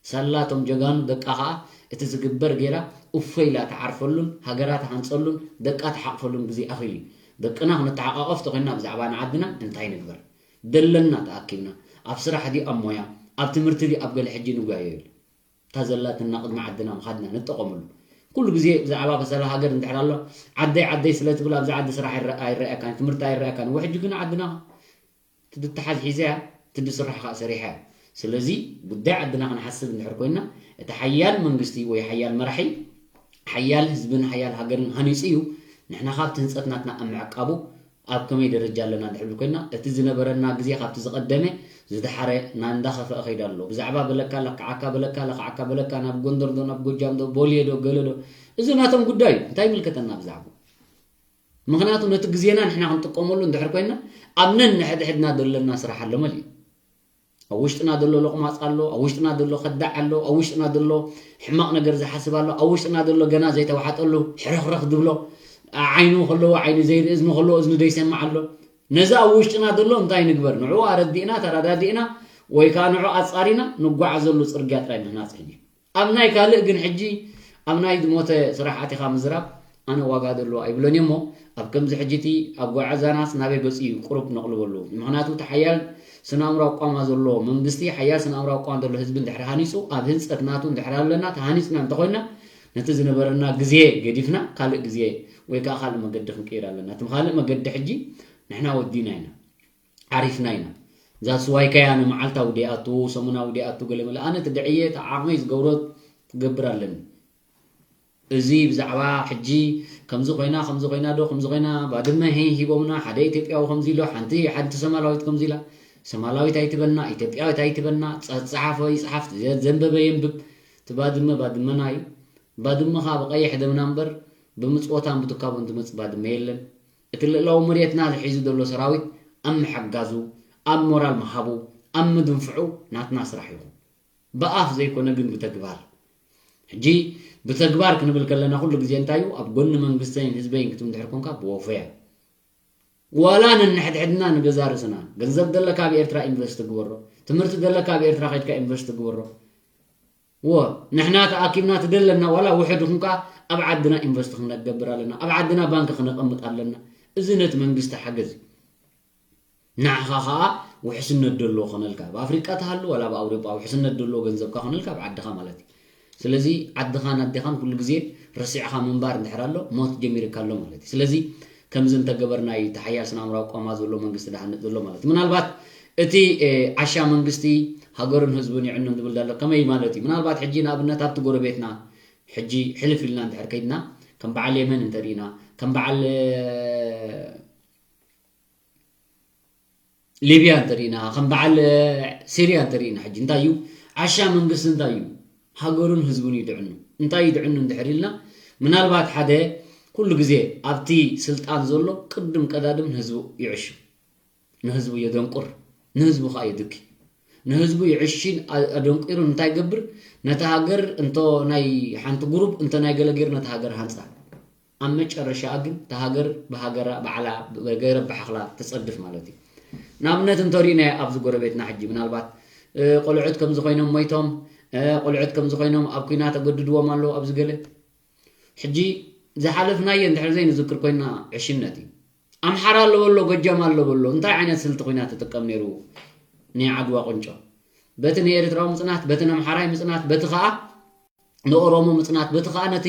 ሳላ እቶም ጀጋኑ ደቃ ኸዓ እቲ ዝግበር ጌራ እፎ ኢላ ትዓርፈሉን ሃገራ ትሃንፀሉን ደቃ ትሓቕፈሉን ግዜ ኣኺሉ እዩ ደቅና ክንተሓቓቐፍ ተኾይንና ብዛዕባ ንዓድና እንታይ ንግበር ደለና ተኣኪብና ኣብ ስራሕ ድዩ ኣብ ሞያ ኣብ ትምህርቲ ድዩ ኣብ ገለ ሕጂ ንጓየየሉ እታ ዘላትና ቅድሚ ዓድና ምኻድና ንጠቐመሉ። ኩሉ ግዜ ብዛዕባ በሰላ ሃገር እንድሕር ኣሎ ዓደይ ዓደይ ስለ ትብል ኣብዚ ዓዲ ስራሕ ኣይረኣየካን ትምህርቲ ኣይረኣየካን እወ ሕጂ ግን ዓድና ትድተሓዝ ሒዘያ ትድስራሕ ከዓ ሰሪሐያ። ስለዚ ጉዳይ ዓድና ክንሓስብ እንድሕር ኮይና እቲ ሓያል መንግስቲ ወይ ሓያል መራሒ ሓያል ህዝብን ሓያል ሃገርን ሃኒፁ እዩ። ንሕና ካብቲ ህንፀት ናትና ኣብ ምዕቃቡ ኣብ ከመይ ደረጃ ኣለና እንድሕር ኮይና እቲ ዝነበረና ግዜ ካብቲ ዝቐደመ ዝደሓረ ናንዳኸፈአ ከይዱ ኣሎ። ብዛዕባ በለካ ለክዓካ በለካ ለኽዓካ በለካ ናብ ጎንደር ዶ ናብ ጎጃም ዶ ቦልየ ዶ ገለ ዶ እዚ ናቶም ጉዳይ እዩ። እንታይ ይምልከተና ብዛዕባ ምኽንያቱ ነቲ ግዜና ንሕና ክንጥቀመሉ እንድሕር ኮይና ኣብ ነንሕድሕድና ዘለና ስራሕ ኣሎ መሊኡ። ኣብ ውሽጥና ዘሎ ሎቕማፅ ኣሎ፣ ኣብ ውሽጥና ዘሎ ከዳዕ ኣሎ፣ ኣብ ውሽጥና ዘሎ ሕማቕ ነገር ዝሓስብ ኣሎ፣ ኣብ ውሽጥና ዘሎ ገና ዘይተዋሓጠሉ ሕርኽርኽ ዝብሎ ዓይኑ ከለዎ ዓይኑ ዘይርኢ እዝኑ ከለዎ እዝኑ ዘይሰምዕ ኣሎ። ነዚ ኣብ ውሽጥና ዘሎ እንታይ ንግበር? ንዕኡ ኣረዲእና ተረዳዲእና ወይ ከዓ ንዑ ኣፃሪና ንጓዓዘሉ ፅርግያ ጥራይ ምህናፅ ሕጂ። ኣብ ናይ ካልእ ግን ሕጂ ኣብ ናይ ዝሞተ ስራሕ ኣቲኻ ምዝራብ ኣነ ዋጋ ዘለዎ ኣይብሎን እሞ ኣብ ከምዚ ሕጂ እቲ ኣብ ጓዓዛናስ ናበይ ገፁ እዩ ቁሩብ ነቕልበሉ። ምኽንያቱ እቲ ሓያል ስነ ኣእምሮ ኣቋማ ዘሎ መንግስቲ ሓያል ስነ ኣእምሮ ኣቋም ዘሎ ህዝቢ እንድሕር ሃኒፁ ኣብ ህንፀት ናቱ እንድሕር ኣለና ተሃኒፅና እንተኾይና ነቲ ዝነበረና ግዜ ገዲፍና ካልእ ግዜ ወይ ከዓ ካልእ መገዲ ክንቅይር ኣለና። እቲ ካልእ መገዲ ሕጂ ንሕና ወዲና ኢና። ዓሪፍና ኢና። እዛ ስዋይ ከያነ መዓልታዊ ደይኣቱ ሰሙናዊ ደይኣቱ ገለ መለ ኣነ እቲ ድዕየ እቲ ዓቕመይ ዝገብሮ ክገብር ኣለኒ። እዚ ብዛዕባ ሕጂ ከምዚ ኮይና ከምዚ ኮይና ዶ ከምዚ ኮይና ባድመ ሂ ሂቦምና ሓደ ኢትዮጵያዊ ከምዚ ኢሎ ሓንቲ ሓንቲ ሰማላዊት ከምዚ ኢላ ሰማላዊት ኣይትበልና ኢትዮጵያዊት ኣይትበልና ጸ- ጸሓፈ ይጽሓፍ ዘ- ዘንበበ የንብብ እቲ ባድመ ባድመና እዩ ባድመኻ ብቀይሕ ደምና እምበር ብምጽወታን ብትካቦን ዝመጽእ ባድመ የለን እቲ ልእላዊ መሬትና ዝሒዙ ዘሎ ሰራዊት ኣብ ምሕጋዙ ኣብ ሞራል ምሃቡ ኣብ ምድንፍዑ ናትና ስራሕ ይኹን ብኣፍ ዘይኮነ ግን ብተግባር ሕጂ ብተግባር ክንብል ከለና ኩሉ ግዜ እንታይ እዩ ኣብ ጎኒ መንግስተይን ህዝበይን ክትም ድሕር ኮንካ ብወፈያ ዋላ ነንሕድሕድና ንገዛ ርእስና ገንዘብ ደለካ ኣብ ኤርትራ ኢንቨስት ግበሮ ትምህርቲ ደለካ ኣብ ኤርትራ ከድካ ኢንቨስት ግበሮ ወ ንሕና ተኣኪብና ትደለና ዋላ ውሕድ ይኹን ከኣ ኣብ ዓድና ኢንቨስት ክንገብር ኣለና ኣብ ዓድና ባንክ ክነቐምጥ ኣለና እዚ ነቲ መንግስቲ ሓገዝ እዩ ንዓኻ ኸኣ ውሕስነት ደሎ ኾነልካ ኣብ ኣፍሪቃ ተሃሉ ዋላ ኣብ ኣውሮጳ ውሕስነት ደሎ ገንዘብካ ኾነልካ ኣብ ዓድኻ ማለት እዩ ስለዚ ዓድኻን ኣዴኻን ኩሉ ግዜ ረሲዕኻ ምንባር እንድሕር ኣሎ ሞት ጀሚርካ ኣሎ ማለት እዩ ስለዚ ከምዚ እንተገበርና እዩ እቲ ሓያል ስነ ኣእምራዊ ቆማ ዘሎ መንግስቲ ድሃንጥ ዘሎ ማለት እዩ ምናልባት እቲ ዓሻ መንግስቲ ሃገሩን ህዝቡን ይዕኑ ዝብል ዘሎ ከመይ ማለት እዩ ምናልባት ሕጂ ንኣብነት ኣብቲ ጎረቤትና ሕጂ ሕልፍ ኢልና እንድሕር ከይድና ከም በዓል የመን እንተሪእና ከም በዓል ሊብያ እንተሪእና ከም በዓል ሲርያ እንተሪእና ሕጂ እንታይ እዩ ዓሻ መንግስቲ እንታይ እዩ ሃገሩን ህዝቡን ይድዕኑ እንታይ ይድዕኑ እንድሕር ኢልና ምናልባት ሓደ ኩሉ ግዜ ኣብቲ ስልጣን ዘሎ ቅድም ቀዳድም ንህዝቡ ይዕሹ ንህዝቡ የደንቁር ንህዝቡ ከዓ የድኪ ንህዝቡ ይዕሺን ኣደንቂሩ እንታይ ገብር ነታ ሃገር እንቶ ናይ ሓንቲ ጉሩብ እንተ ናይ ገለ ገይሩ ነታ ሃገር ሃንፃ ኣብ መጨረሻ ግን እታ ሃገር ብሃገራ ባዕላ ገረብ ብሓኽላ ትፀድፍ ማለት እዩ ንኣብነት እንተሪእናዮ ኣብዚ ጎረቤትና ሕጂ ምናልባት ቆልዑት ከምዚ ኮይኖም ሞይቶም ቆልዑት ከምዚ ኮይኖም ኣብ ኩና ተገድድዎም ኣለዉ ኣብዚ ገለ ሕጂ ዝሓለፍናዮ እንድሕር ዘይንዝክር ኮይና ዕሽነት እዩ ኣምሓራ ኣለዎ ኣሎ ጎጃም ኣለዎ ኣሎ እንታይ ዓይነት ስልቲ ኮይና ትጥቀም ነይሩ ናይ ዓድዋ ቁንጮ በቲ ንኤርትራዊ ምፅናት በቲ ነምሓራይ ምፅናት በቲ ከዓ ንኦሮሞ ምፅናት በቲ ከዓ ነቲ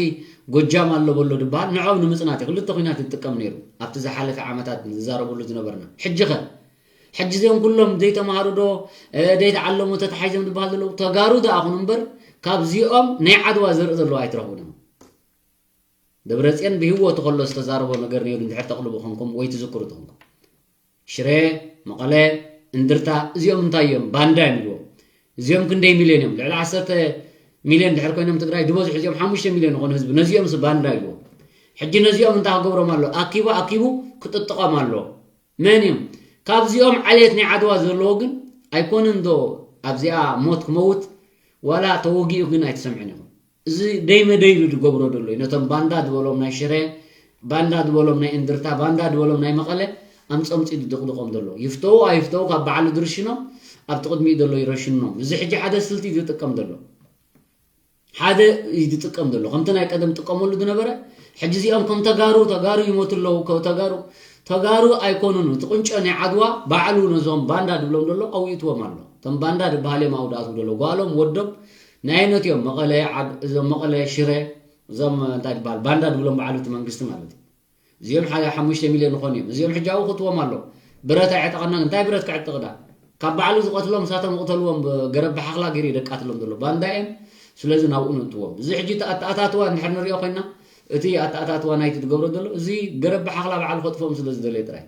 ጎጃም ኣሎ በሎ ድበሃል ንዖም ንምፅናት እዩ ክልተ ኩናት ይጥቀም ነይሩ ኣብቲ ዝሓለፈ ዓመታት ዝዛረብሉ ዝነበርና ሕጂ ኸ ሕጂ እዚኦም ኩሎም ዘይተማሃሩ ዶ ዘይተዓለሙ ተተሓይዞም ዝበሃል ዘለዉ ተጋሩ ደኣ ኩኑ እምበር ካብዚኦም ናይ ዓድዋ ዘርኢ ዘለዉ ኣይትረኽቡን እዮም ደብረፅዮን ብህወቱ ከሎ ዝተዛረቦ ነገር ነይሩ እንድሕር ተቕልቡ ኮንኩም ወይ ትዝክሩ ተኾንኩም ሽረ፣ መቐለ፣ እንድርታ እዚኦም እንታይ እዮም? ባንዳ እዮም ኢልዎም። እዚኦም ክንደይ ሚልዮን እዮም? ልዕሊ ዓሰርተ ሚልዮን ድሕር ኮይኖም ትግራይ ዝበዝሑ እዚኦም ሓሙሽተ ሚልዮን ዝኾኑ ህዝቢ ነዚኦም ስ ባንዳ ኢልዎም። ሕጂ ነዚኦም እንታይ ክገብሮም ኣሎ? ኣኪቡ ኣኪቡ ክጥጥቖም ኣሎ። መን እዮም? ካብዚኦም ዓሌት ናይ ዓድዋ ዘለዎ ግን ኣይኮነን ዶ ኣብዚኣ ሞት ክመውት ዋላ ተወጊኡ ግን ኣይትሰምዕን ኢኹም። እዚ ደይ መደይ ኢሉ ዝገብሮ ዘሎ እዩ ነቶም ባንዳ ዝበሎም ናይ ሽረ ባንዳ ዝበሎም ናይ እንድርታ ባንዳ ዝበሎም ናይ መቐለ ኣምፀምፂ ዝድቕድቆም ዘሎ ይፍተው ኣይፍተው ካብ በዓሉ ዝርሽኖም ኣብቲ ቅድሚኡ ዘሎ ይረሽኖም እዚ ሕጂ ሓደ ስልቲ ዝጥቀም ዘሎ ሓደ እዩ ዝጥቀም ዘሎ ከምቲ ናይ ቀደም ጥቀመሉ ዝነበረ ሕጂ እዚኦም ከም ተጋሩ ተጋሩ ይሞቱ ኣለዉ ተጋሩ ተጋሩ ኣይኮኑን እቲ ቁንጮ ናይ ዓድዋ ባዕሉ ነዞም ባንዳ ዝብሎም ዘሎ ኣውኢትዎም ኣሎ እቶም ባንዳ ዝበሃል እዮም ኣብኡ ዝኣትዉ ዘለዉ ጓሎም ወዶም ናይ ኣየኖት እዮም መቐለ እዞም መቐለ ሽረ እዞም እንታይ ዝበሃል ባንዳ ዝብሎም በዓሉ እቲ መንግስቲ ማለት እዩ እዚኦም ሓደ ሓሙሽተ ሚልዮን ዝኾኑ እዮም እዚኦም ሕጂ ኣብኡ ክትዎም ኣሎ ብረት ኣይዕጠቐናን እንታይ ብረት ክዕጥቕ ዳ ካብ ባዕሉ ዝቐትሎም ንሳቶም ይቕተልዎም ገረብ ብሓኽላ ገይሩ የደቃትሎም ዘሎ ባንዳ እዮም ስለዚ ናብኡ ነእትዎም እዚ ሕጂ ኣተኣታትዋ እንድሕር ንሪኦ ኮይና እቲ ኣተኣታትዋ ናይቲ ትገብሮ ዘሎ እዚ ገረብ ብሓኽላ በዓሉ ከጥፍኦም ስለ ዝደለየ ጥራይ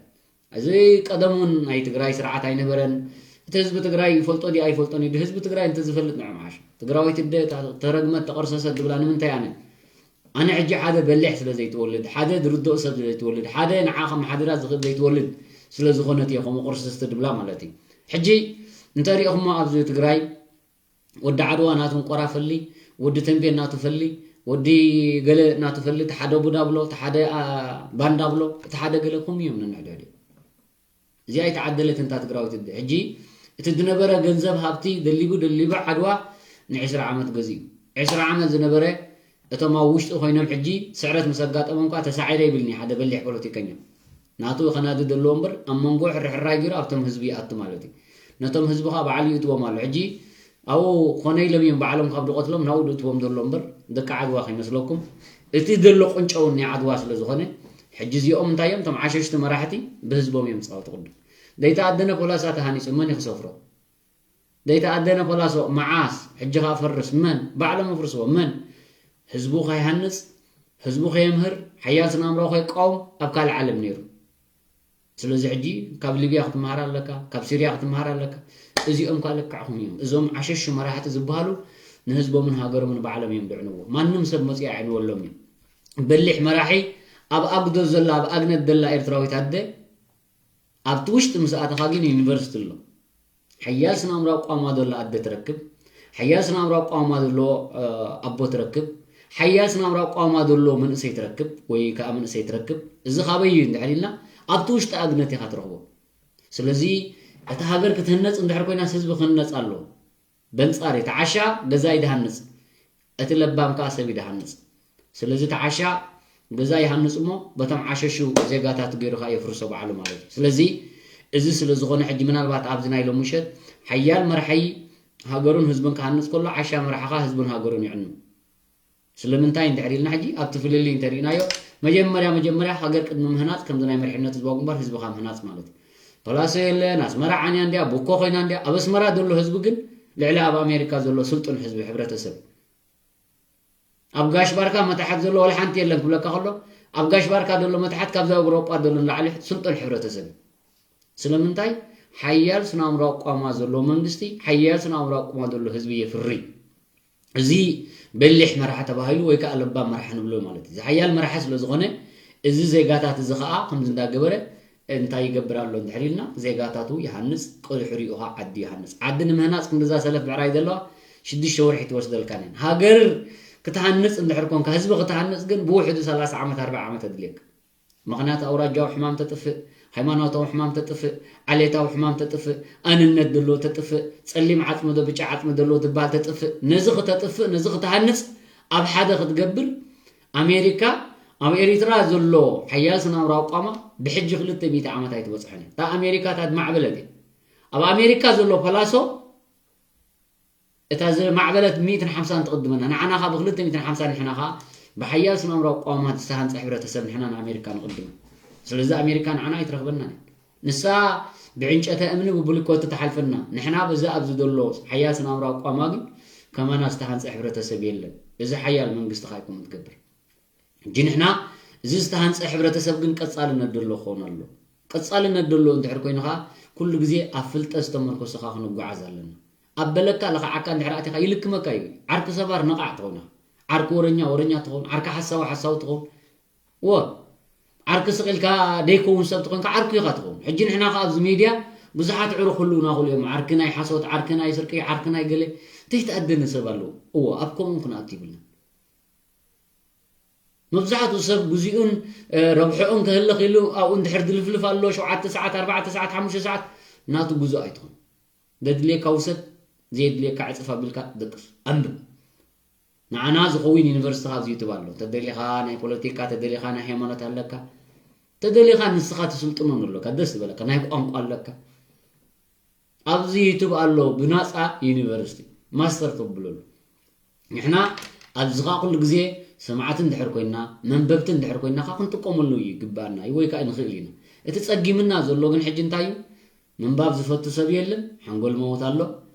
እዚ ቀደም እውን ናይ ትግራይ ስርዓት ኣይነበረን እቲ ህዝቢ ትግራይ ይፈልጦ ድዩ ኣይፈልጦን እዩ ህዝቢ ትግራይ እንተዝፈልጥ ንዕማሽ ትግራወይቲ ደ ተረግመት ተቐርሰሰት ዝብላ ንምንታይ ኣነ ኣነ ሕጂ ሓደ በሊሕ ስለ ዘይትወልድ፣ ሓደ ዝርድኦ ሰብ ስለ ዘይትወልድ፣ ሓደ ንዓ ከመሓድራ ዝኽእል ዘይትወልድ ስለ ዝኾነት እየ ከምኡ ቁርሲ ዝትድብላ ማለት እዩ። ሕጂ እንተሪእኹሞ ኣብዚ ትግራይ ወዲ ዓድዋ ናቱ እንቆራ ፈሊ፣ ወዲ ተንቤን ናቱ ፈሊ፣ ወዲ ገለ ናቱ ፈሊ፣ እቲ ሓደ ቡዳ ብሎ፣ እቲ ሓደ ባንዳ ብሎ፣ እቲ ሓደ ገለ ከምኡ እዮም ነንሕድሕድ እዮም። እዚኣ ኣይተዓደለትን እታ ትግራዊት እደ። ሕጂ እቲ ዝነበረ ገንዘብ ሃብቲ ደሊቡ ደሊቡ ዓድዋ ንዕስራ ዓመት ገዚኡ። ዕስራ ዓመት ዝነበረ እቶም ኣብ ውሽጢ ኮይኖም ሕጂ ስዕረት ምስ ኣጋጠሞም ከኣ ተሳዒረ ይብልኒ ሓደ በሊሕ ፖለቲከኛ። ናቱ ከናዲ ዘለዎ እምበር ኣብ መንጎ ሕርሕራይ ገይሩ ኣብቶም ህዝቢ ይኣቱ ማለት እዩ። ነቶም ህዝቢ ከኣ ባዕሉ ይእትዎም ኣሎ። ሕጂ ኣብኡ ኮነ ኢሎም እዮም ባዕሎም ካብ ዝቐትሎም ናብኡ ዝእትዎም ዘሎ እምበር ደቂ ዓድዋ ከይመስለኩም። እቲ ዘሎ ቁንጨ እውን ናይ ዓድዋ ስለ ዝኾነ ሕጂ እዚኦም እንታይ እዮም? እቶም ዓሸሽቲ መራሕቲ ብህዝቦም እዮም ዝፃወቱ ቅድም። ዘይተኣደነ ፖላሳ ተሃኒፁ መን ይክሰፍሮ? ዘይተኣደነ ፖላሶ መዓስ? ሕጂ ከኣ ፈርስ መን? ባዕሎም ኣፍርስዎ መን? ህዝቡ ከይሃንፅ፣ ህዝቡ ከየምህር፣ ሓያል ስነ ኣእምሮ ከይቃወም ኣብ ካልእ ዓለም ነይሩ። ስለዚ ሕጂ ካብ ሊብያ ክትመሃር ኣለካ፣ ካብ ሲርያ ክትመሃር ኣለካ። እዚኦም ከኣ ልክዕኹም እዮም። እዞም ዓሸሹ መራሕቲ ዝበሃሉ ንህዝቦምን ሃገሮምን ባዕሎም እዮም ድዕንዎ። ማንም ሰብ መፅኡ ኣዕንወሎም እዮም። በሊሕ መራሒ ኣብ ኣጉዶ ዘላ ኣብ ኣግነት ዘላ ኤርትራዊት ኣደ ኣብቲ ውሽጢ ምስ ኣተኻ ግን ዩኒቨርሲቲ ኣሎ። ሓያል ስነ ኣእምራዊ ቋማ ዘሎ ኣደ ትረክብ፣ ሓያል ስነ ኣእምራዊ ቋማ ዘሎ ኣቦ ትረክብ፣ ሓያል ስነ ኣእምራዊ ቋማ ዘሎ መንእሰይ ትረክብ ወይ ከዓ መንእሰይ ትረክብ። እዚ ካበይ እዩ እንድሕር ኢልና ኣብቲ ውሽጢ ኣግነት ኢኻ ትረኽቦ። ስለዚ እታ ሃገር ክትህነፅ እንድሕር ኮይናስ ህዝቢ ክህነፅ ኣለዎ። በንጻር እቲ ዓሻ ገዛ እዩ ድሃንጽ፣ እቲ ለባም ከኣ ሰብ እዩ ድሃንጽ። ስለዚ እቲ ዓሻ ገዛ ይሃንጽ እሞ በቶም ዓሸሹ ዜጋታት ገይሩ ከኣ የፍርሶ ባዕሉ ማለት እዩ። ስለዚ እዚ ስለ ዝኾነ ሕጂ ምናልባት ኣብዚ ናይ ሎሚ ምሸት ሓያል መራሒ ሃገሩን ህዝብን ክሃንጽ ከሎ ዓሻ መራሒ ከኣ ህዝብን ሃገሩን ይዕኑ። ስለምንታይ እንድሕር ኢልና ሕጂ ኣብቲ ፍልልይ እንተሪእናዮ መጀመርያ መጀመርያ ሃገር ቅድሚ ምህናጽ ከምዚ ናይ መሪሕነት ህዝባዊ ግንባር ህዝብኻ ምህናጽ ማለት እዩ። ፓላሶ የለን፣ ኣስመራ ዓንያ እንድያ፣ ቡኮ ኮይና እንድያ። ኣብ ኣስመራ ዘሎ ህዝቢ ግን ልዕሊ ኣብ ኣሜሪካ ዘሎ ስልጡን ህዝቢ ሕብረተሰብ ኣብ ጋሽ ባርካ መታሕት ዘሎ ዋላ ሓንቲ የለን ክብለካ ከሎ ኣብ ጋሽ ባርካ ዘሎ መታሕት ካብዚ ኣብ ኣውሮጳ ዘሎ ንላዕሊ ስልጡን ሕብረተሰብ እዩ። ስለምንታይ ሓያል ስነ ኣእምራዊ ኣቋማ ዘለዎ መንግስቲ ሓያል ስነ ኣእምራዊ ኣቋማ ዘሎ ህዝቢ የፍሪ። እዚ በሊሕ መራሒ ተባሂሉ ወይ ከዓ ለባም መራሒ ንብሎ ማለት እዩ። እዚ ሓያል መራሒ ስለ ዝኾነ እዚ ዜጋታት እዚ ከዓ ከምዚ እንዳገበረ እንታይ ይገብር ኣሎ እንድሕር ኢልና ዜጋታቱ ይሃንፅ፣ ቅድሕሪኡ ከዓ ዓዲ ይሃንፅ። ዓዲ ንምህናፅ ክንድዛ ሰለፍ ብዕራይ ዘለዋ ሽዱሽተ ወርሒ ትወስደልካን እየን። ሃገር ክትሃንፅ እንድሕር ኮንካ ህዝቢ ክትሃንፅ ግን ብውሕዱ ሰላሳ ዓመት ኣርብዓ ዓመት ኣድልየካ። ምኽንያት ኣውራጃዊ ሕማም ተጥፍእ፣ ሃይማኖታዊ ሕማም ተጥፍእ፣ ዓሌታዊ ሕማም ተጥፍእ፣ ኣንነት ደሎ ተጥፍእ፣ ጸሊም ዓጽሚ ዶ ብጫ ዓጽሚ ደሎ ትበሃል ተጥፍእ። ነዚ ክተጥፍእ ነዚ ክትሃንጽ ኣብ ሓደ ክትገብር ኣሜሪካ ኣብ ኤሪትራ ዘሎ ሓያል ስናምራዊ ኣቋማ ብሕጂ ክልተ ሚእቲ ዓመት ኣይትበጽሖን እያ። እታ ኣሜሪካ እታ ዝማዕበለት እያ። ኣብ ኣሜሪካ ዘሎ ፓላሶ እታ ዝማዕበለት ሚእትን ሓምሳን ትቕድመና። ንዓና ኸኣ ብክልተ ሚእትን ሓምሳን ንሕና ኸኣ ብሓያል ስነ ኣእምራዊ ኣቋማት ዝተሃንጸ ሕብረተሰብ ንሕና ንኣሜሪካ ንቕድማ። ስለዚ ኣሜሪካ ንዓና ኣይትረኽበናን እያ። ንሳ ብዕንጨተ እምኒ ብብሊኮቲ ትሓልፈና። ንሕና በዚ ኣብዚ ዘሎ ሓያል ስነ ኣእምራዊ ኣቋማ ግን ከማና ዝተሃንጸ ሕብረተሰብ የለን። እዚ ሓያል መንግስቲ ኸኣ ኣይኮን ትገብር። ሕጂ ንሕና እዚ ዝተሃንጸ ሕብረተሰብ ግን ቀጻልነት ደሎ ክኸውን ኣሎ። ቀጻልነት ደሎ እንድሕር ኮይኑ ኸኣ ኩሉ ግዜ ኣብ ፍልጠት ዝተመርኮሰ ኸኣ ክንጓዓዝ ኣለና። ኣብ በለካ ለኽዓካ እንድሕር ኣቲኻ ይልክመካ እዩ። ዓርኪ ሰባር ነቓዕ ትኸውን ኢኻ። ዓርኪ ወረኛ ወረኛ ትኸውን፣ ዓርኪ ሓሳዊ ሓሳዊ ትኸውን። እወ ዓርኪ ስቕ ኢልካ ደይከውን ሰብ ትኾንካ ዓርኩ ኢኻ ትኸውን። ሕጂ ንሕና ኸኣ ኣብዚ ሚድያ ብዙሓት ዕሩኽ ህልውና ክህሉ እዮም። ዓርኪ ናይ ሓሶት፣ ዓርኪ ናይ ስርቂ፣ ዓርኪ ናይ ገለ ዘይተኣደነ ሰብ ኣለዎ። እወ ኣብ ከምኡ ክንኣቱ ይብልና። መብዛሕትኡ ሰብ ግዚኡን ረብሕኡን ክህልኽ ኢሉ ኣብኡ እንድሕር ድልፍልፍ ኣሎ ሸውዓተ ሰዓት ኣርባዕተ ሰዓት ሓሙሽተ ሰዓት ናቱ ጉዞ ኣይትኹን። ዘድልየካ ውሰድ፣ ዘየድልየካ ዕፅፍ ኣቢልካ ደቅስ ኣንብብ። ንዓና ዝኸውን ዩኒቨርሲቲ ኣብዚ ዩቱብ ኣሎ። ተደሊኻ ናይ ፖለቲካ፣ ተደሊኻ ናይ ሃይማኖት ኣለካ፣ ተደሊኻ ንስኻ ትስልጥኖ ኣለካ፣ ደስ ዝበለካ ናይ ቋንቋ ኣለካ። ኣብዚ ዩቱብ ኣሎ ብናፃ ዩኒቨርሲቲ ማስተር ተብለሉ። ንሕና ኣብዚ ኸዓ ኩሉ ግዜ ሰማዕቲ እንድሕር ኮይንና መንበብቲ እንድሕር ኮይንና ኸዓ ክንጥቀመሉ ይግባኣና እዩ ወይ ከዓ ንኽእል ኢና። እቲ ፀጊምና ዘሎ ግን ሕጂ እንታይ እዩ? ምንባብ ዝፈቱ ሰብ የለን፣ ሓንጎል መወት ኣሎ።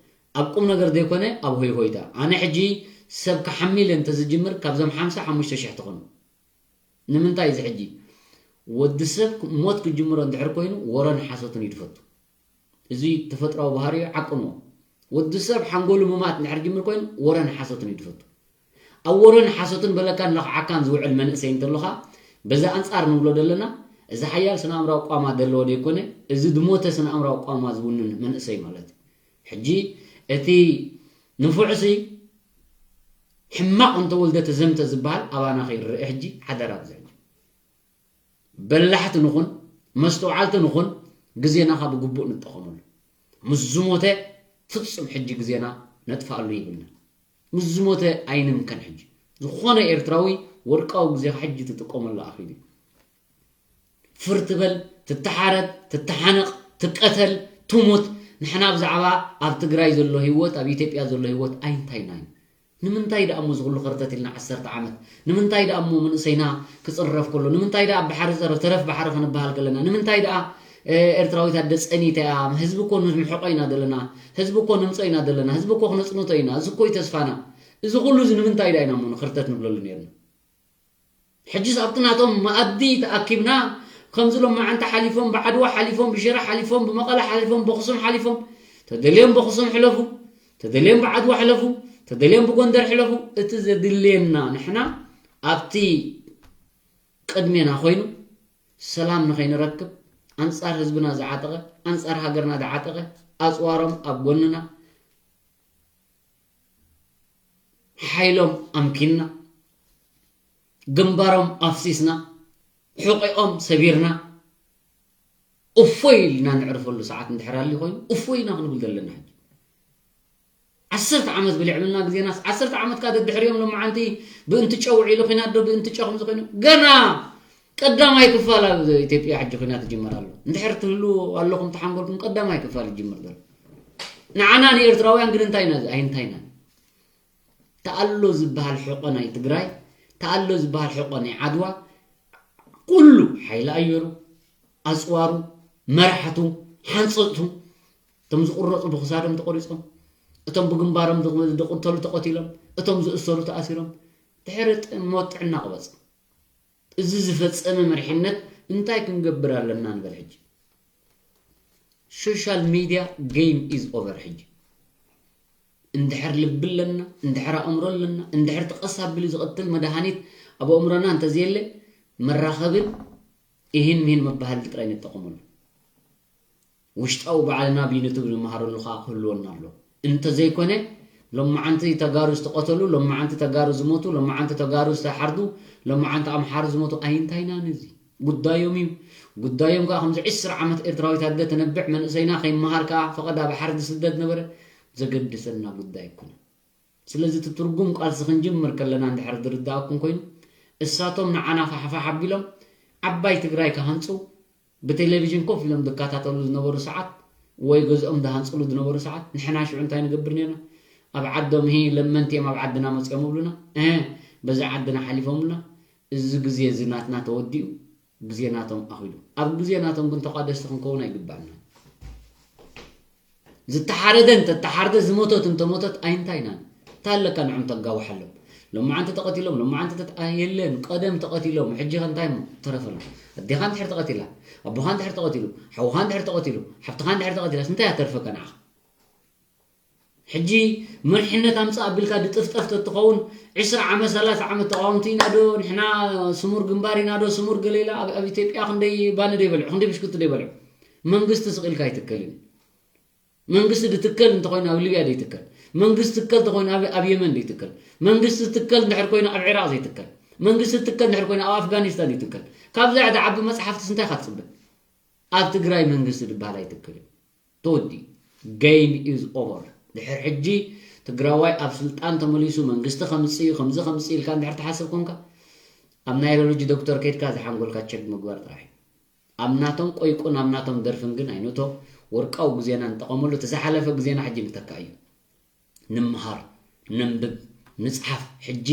ኣብ ቁም ነገር ዘይኮነ ኣብ ሆይ ሆይታ። ኣነ ሕጂ ሰብ ክሓሚ ኢለ እንተዝጅምር ካብዞም ሓምሳ ሓሙሽተ ሽሕ ትኾኑ። ንምንታይ እዚ ሕጂ ወዲ ሰብ ሞት ክጅምሮ እንድሕር ኮይኑ ወረን ሓሶትን እዩ ዝፈቱ። እዚ ተፈጥራዊ ባህሪኡ ዓቅንዎ። ወዲ ሰብ ሓንጎሉ ምማት እንድሕር ጅምር ኮይኑ ወረን ሓሶትን እዩ ዝፈቱ። ኣብ ወረን ሓሶትን በለካን ለኽዓካን ዝውዕል መንእሰይ እንተሎ ኸኣ፣ በዚ ኣንጻር ንብሎ ዘለና፣ እዚ ሓያል ስነ ኣእምራዊ ቋማ ዘለዎ ዘይኮነ፣ እዚ ዝሞተ ስነ ኣእምራዊ ቋማ ዝውንን መንእሰይ ማለት እዩ። ሕጂ እቲ ንፉዕሲ ሕማቕ እንተወልደ ተዘምተ ዝበሃል ኣባና ከይረአ ሕጂ ሓደራ። ብዚ ሕጂ በላሕቲ ንኹን፣ መስተውዓልቲ ንኹን፣ ግዜና ካብ ግቡእ ንጠቐመሉ። ምስ ዝሞተ ፍጹም ሕጂ ግዜና ነጥፍኣሉ ይብልና። ምስ ዝሞተ ኣይንምከን። ሕጂ ዝኾነ ኤርትራዊ ወርቃዊ ግዜኻ ሕጂ ትጥቀመሉ ኣኺሉ እዩ። ፍር ትበል፣ ትተሓረድ፣ ትተሓነቕ፣ ትቀተል፣ ትሙት። ንሕና ብዛዕባ ኣብ ትግራይ ዘሎ ህይወት፣ ኣብ ኢትዮጵያ ዘሎ ህይወት ኣይንታይናን። ንምንታይ ደኣ እሞ እዚ ኩሉ ኸርተት ኢልና ዓሰርተ ዓመት? ንምንታይ ደኣ እሞ መንእሰይና ክጽረፍ ከሎ? ንምንታይ ደኣ ኣብ ባሕሪ ተረፍ፣ ተረፍ ባሕሪ ክንበሃል ከለና? ንምንታይ ደኣ፣ እ፣ ኤርትራዊት ኣደ ጸኒታ እያ? ህዝቢ እኮ ንምሕቆ ኢና ዘለና። ህዝቢ እኮ ንምጾ ኢና ዘለና። ህዝቢ እኮ ክነጽንቶ ኢና። እዚ እኮ እዩ ተስፋና። እዚ ኩሉ እዚ ንምንታይ ደኣ ኢና እሞ ንኽርተት ንብለሉ ነይርና? ሕጅስ ኣብቲ ናቶም መኣዲ ተኣኪብና፣ ከምዚ ሎማዓንቲ ሓሊፎም፣ ብዓድዋ ሓሊፎም፣ ብሽረ ሓሊፎም፣ ብመቐለ ሓሊፎም፣ ብኣኽሱም ሓሊፎም፣ ተደልዮም ብኣኽሱም ሕለፉ፣ ተደልዮም ብዓድዋ ሕለፉ፣ ተደልዮም ብጎንደር ሕለፉ። እቲ ዘድልየና ንሕና ኣብቲ ቅድሜና ኮይኑ ሰላም ንኸይንረክብ፣ ኣንጻር ህዝብና ዝዓጠቐ፣ ኣንጻር ሃገርና ዝዓጠቐ ኣጽዋሮም ኣብ ጎንና፣ ሓይሎም ኣምኪንና፣ ግንባሮም ኣፍሲስና፣ ሕቖኦም ሰቢርና፣ እፎይ ኢልና ንዕርፈሉ ሰዓት እንድሕር ኣልዩ ኮይኑ፣ እፎይ ኢና ክንብል ዘለና። ሕጂ ዓሰርተ ዓመት ብልዕልና ግዜናስ፣ ዓሰርተ ዓመት ከኣ ደድሕሪኦም ሎማዓንቲ ብእንቲ ጨው ውዒሉ ኲናት ዶ ብእንቲ ጨው ከምዚ ኮይኑ፣ ገና ቀዳማይ ክፋል ኣብ ኢትዮጵያ ሕጂ ኲናት ይጅመር ኣሎ። እንድሕር ትህልዉ ኣለኹም ተሓንጎልኩም፣ ቀዳማይ ክፋል ይጅመር ዘሎ። ንዓና ንኤርትራውያን ግን እንታይ ኢና፣ ኣይንታይናን። ተኣሎ ዝበሃል ሕቆ ናይ ትግራይ፣ ተኣሎ ዝበሃል ሕቆ ናይ ዓድዋ፣ ኩሉ ሓይሊ ኣየሩ፣ ኣጽዋሩ፣ መራሕቱ፣ ሓንጸጽቱ፣ እቶም ዝቑረጹ ብኽሳዶም ተቖሪጾም፣ እቶም ብግንባሮም ዝቕ-፣ ዝቕተሉ ተቐቲሎም፣ እቶም ዝእሰሩ ተኣሲሮም፣ ድሕሪ ጥ-፣ ሞት ጥዕና ቅበጽ። እዚ ዝፈጸመ መሪሕነት እንታይ ክንገብር ኣለና ንበል ሕጂ? ሶሻል ሚድያ game is over። ሕጂ እንድሕር ልቢ ኣለና፣ እንድሕር ኣእምሮ ኣለና፣ እንድሕር ተቐስ ኣቢሉ ዝቐትል መድሃኒት ኣብ ኣእምሮና እንተዘየለ፣ መራኸብን ኢሂን ምሂን መባሃልቲ ጥራይ ንጠቐመሉ። ውሽጣዊ ባዕልና ኣብ ዩኒቱብ ንመሃረሉ ከኣ ክህልወና ኣሎ። እንተዘይኮነ፣ ሎማዓንቲ ተጋሩ ዝተቐተሉ፣ ሎማዓንቲ ተጋሩ ዝሞቱ፣ ሎማዓንቲ ተጋሩ ዝተሓርዱ፣ ሎማዓንቲ ኣምሓሩ ዝሞቱ ኣይንታይናን። እዚ ጉዳዮም እዩ። ጉዳዮም ከኣ ከምዚ ዕስራ ዓመት ኤርትራዊት ኣደ ተነብዕ መንእሰይና ከይመሃር ከኣ ፈቐዳ ባሕሪ ዝስደድ ነበረ። ዘገድሰና ጉዳይ ኣይኮነን። ስለዚ እቲ ትርጉም ቃልሲ ክንጅምር ከለና እንድሕር ዝርድኣኩም ኮይኑ፣ እሳቶም ንዓና ፋሕፋሕ ኣቢሎም ዓባይ ትግራይ ክሃንጹ ብቴሌቪዥን ኮፍ ኢሎም ዝከታተሉ ዝነበሩ ሰዓት ወይ ገዝኦም ዝሃንጽሉ ዝነበሩ ሰዓት ንሕና ሽዑ እንታይ ንገብር ነርና? ኣብ ዓዶም ሂ ለመንቲ እዮም ኣብ ዓድና መጺኦም ይብሉና። እህ በዛ ዓድና ሓሊፎምልና። እዚ ግዜ እዚ ናትና ተወዲኡ ግዜ ናቶም ኣኺሉ። ኣብ ግዜ ናቶም ግን ተቋደስቲ ክንከውን ኣይግባእና። ዝተሓረደ እንተተሓርደ ዝሞተት እንተሞተት ኣይንታይናን። እንታይ ኣለካ ንዕም ተጋውሓሎም? ሎማዓንቲ ተቐቲሎም፣ ሎማዓንቲ ተት-፣ ኣይ የለን፣ ቀደም ተቐቲሎም፣ ሕጂ ከ እንታይ እሞ ተረፈና? ኣዴኻ እንድሕር ተቐቲላ፣ ኣቦኻ እንድሕር ተቐቲሉ፣ ሓውኻ እንድሕር ተቐቲሉ፣ ሓፍትኻ እንድሕር ተቐቲላስ እንታይ ኣተርፈካ ንዓኻ? ሕጂ መሪሕነት ኣምጽእ ኣቢልካ ድጥፍጠፍ ተትኸውን ዕስራ ዓመት ሰላሳ ዓመት ተቓወምቲ ኢና ዶ ንሕና ስሙር ግንባር ኢና ዶ ስሙር ገሌላ ኣብ፣ ኣብ ኢትዮጵያ ክንደይ ባኒ ደይበልዑ ክንደይ ብሽኩቲ ደይበልዑ መንግስቲ ስቕ ኢልካ ኣይትከልን። መንግስቲ ድትከል እንተኾይኑ ኣብ ሊብያ ደይትከል። መንግስቲ ትከል እንተኾይኑ ኣብ፣ ኣብ የመን ደይትከል። መንግስቲ ትከል እንድሕር ኮይኑ ኣብ ዒራቕ ዘይትከል። መንግስቲ ትከል እንድሕር ኮይኑ ኣብ ኣፍጋኒስታን ዘይትከል። ካብዛ ዕዳ ዓቢ መጽሓፍትስ እንታይ ኢኻ ትጽበ? ኣብ ትግራይ መንግስቲ ዝበሃል ኣይትከልን። ተወዲኡ። Game is over። ድሕር ሕጂ ትግራዋይ ኣብ ስልጣን ተመሊሱ መንግስቲ ከምጽእ እዩ፣ ከምዚ ከምጽእ ኢልካ እንድሕር ትሓስብ ኮንካ፣ ኣብ ናይሮሎጂ ዶክተር ከይድካ ዝሓንጎልካ ቸክ ምግባር ጥራሕ እዩ። ኣብ ናቶም ቆይቁን ኣብ ናቶም ደርፍን ግን ኣይንእቶ። ወርቃዊ ግዜና ንጠቐመሉ። እቲ ዝሓለፈ ግዜና ሕጂ ንተካእዮ። ንምሃር፣ ነንብብ፣ ንጽሓፍ። ሕጂ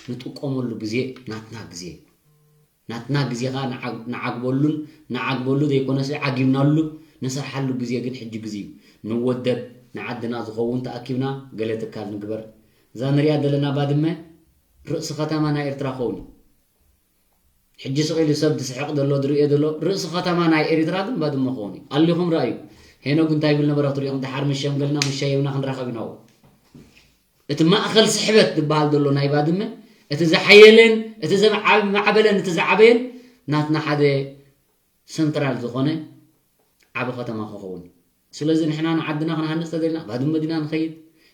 ንጥቀመሉ ግዜ ናትና ግዜ። ናትና ግዜ ኸኣ ንዓግ-፣ ንዓግበሉን ንዓግበሉ ዘይኮነስ ዓጊብናሉ ንሰርሓሉ ግዜ ግን ሕጂ ግዜ እዩ። ንወደብ፣ ንዓድና ዝኸውን ተኣኪብና ገለ ትካል ንግበር። እዛ ንሪኣ ዘለና ባድመ ርእሲ ከተማ ናይ ኤርትራ ክኸውን እዩ። ሕጂ ስቕ ኢሉ ሰብ ዝስሕቕ ዘሎ፣ ዝርእዮ ዘሎ፣ ርእሲ ከተማ ናይ ኤሪትራ ግን ባድመ ክኸውን እዩ። ኣሊኹም ረኣዩ። ሄኖግ እንታይ ይብል ነበረ ክትሪኦም፣ ደሓር ምስ ሸምገልና፣ ምስ ሸየምና ክንራኸብ ኢና። እቲ ማእከል ስሕበት ዝበሃል ዘሎ ናይ ባድመ፣ እቲ ዝሓየለን እቲ ዘማዕበለን እቲ ዝዓበየን ናትና ሓደ ሰንትራል ዝኾነ ዓቢ ከተማ ክኸውን እዩ። ስለዚ ንሕና ንዓድና ክንሃንጽ ተደልና ባድመ ዲና ንኸይድ፣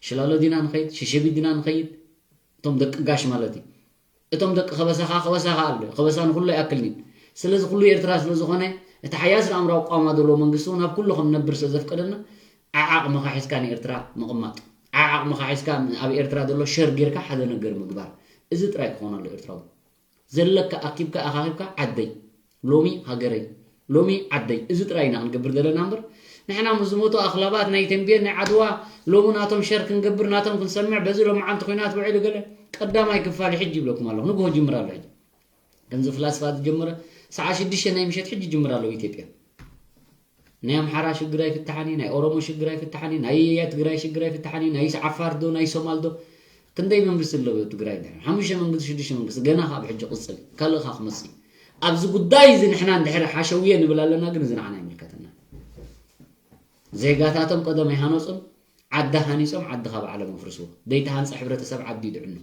ሽላሎ ዲና ንኸይድ፣ ሽሸቢት ዲና ንኸይድ፣ እቶም ደቂ ጋሽ ማለት እዩ። እቶም ደቂ ከበሳ ከዓ ከበሳ ከዓ ኣሎ። ከበሳ ንኹሉ ኣይኣክልን እዩ። ስለዚ ኩሉ ኤርትራ ስለ ዝኾነ እቲ ሓያል ስነ ኣእምራዊ ኣቋማ ዘለዎ መንግስቲ እውን ኣብ ኩሉ ከም ንነብር ስለ ዘፍቀደልና ዓዓቕምኻ ሒዝካ ንኤርትራ ምቕማጥ፣ ዓዓቕምኻ ሒዝካ ኣብ ኤርትራ ዘሎ ሸር ጌርካ ሓደ ነገር ምግባር፣ እዚ ጥራይ ክኾን ኣሎ ኤርትራዊ። ዘለካ ኣኪብካ ኣኻኺብካ ዓደይ ሎሚ ሃገረይ ሎሚ ዓደይ እዚ ጥራይ ኢና ክንገብር ዘለና እምበር ንሕና ምስ ዝሞቱ ኣኽላባት ናይ ተንቤን ናይ ዓድዋ ሎሚ ናቶም ሸር ክንገብር ናቶም ክንሰምዕ በዚ ሎምዓንቲ ኩናት ውዒሉ ገለ ቀዳማይ ክፋል ሕጂ ይብለኩም ኣለኹ ንግሆ ጅምር ኣሎ ሕጂ ከምዚ ፍላስፋ ዝጀመረ ሰዓ ሽዱሽተ ናይ ምሸት ሕጂ ጅምር ኣሎ ኢትዮጵያ ናይ ኣምሓራ ሽግር ኣይፍታሓን እዩ ናይ ኦሮሞ ሽግር ኣይፍታሓን እዩ ናይ ትግራይ ሽግር ኣይፍታሓን እዩ ናይ ዓፋር ዶ ናይ ሶማል ዶ ክንደይ መንግስቲ ኣለዎ ትግራይ ድሕር ሓሙሽተ መንግስቲ ሽዱሽተ መንግስቲ ገና ካብ ሕጂ ቅፅል ካልእ ካ ክመፅእ ኣብዚ ጉዳይ እዚ ንሕና እንድሕር ሓሸውየ ንብል ኣለና ግን እዚ ንዓና ይምልከተና ዜጋታቶም ቀደም ኣይሃነፁን ዓዲ ሃኒፆም ዓዲ ካብ ዓለም ኣፍርስዎ ደይተሃንፀ ሕብረተሰብ ዓዲ ይድዕኑ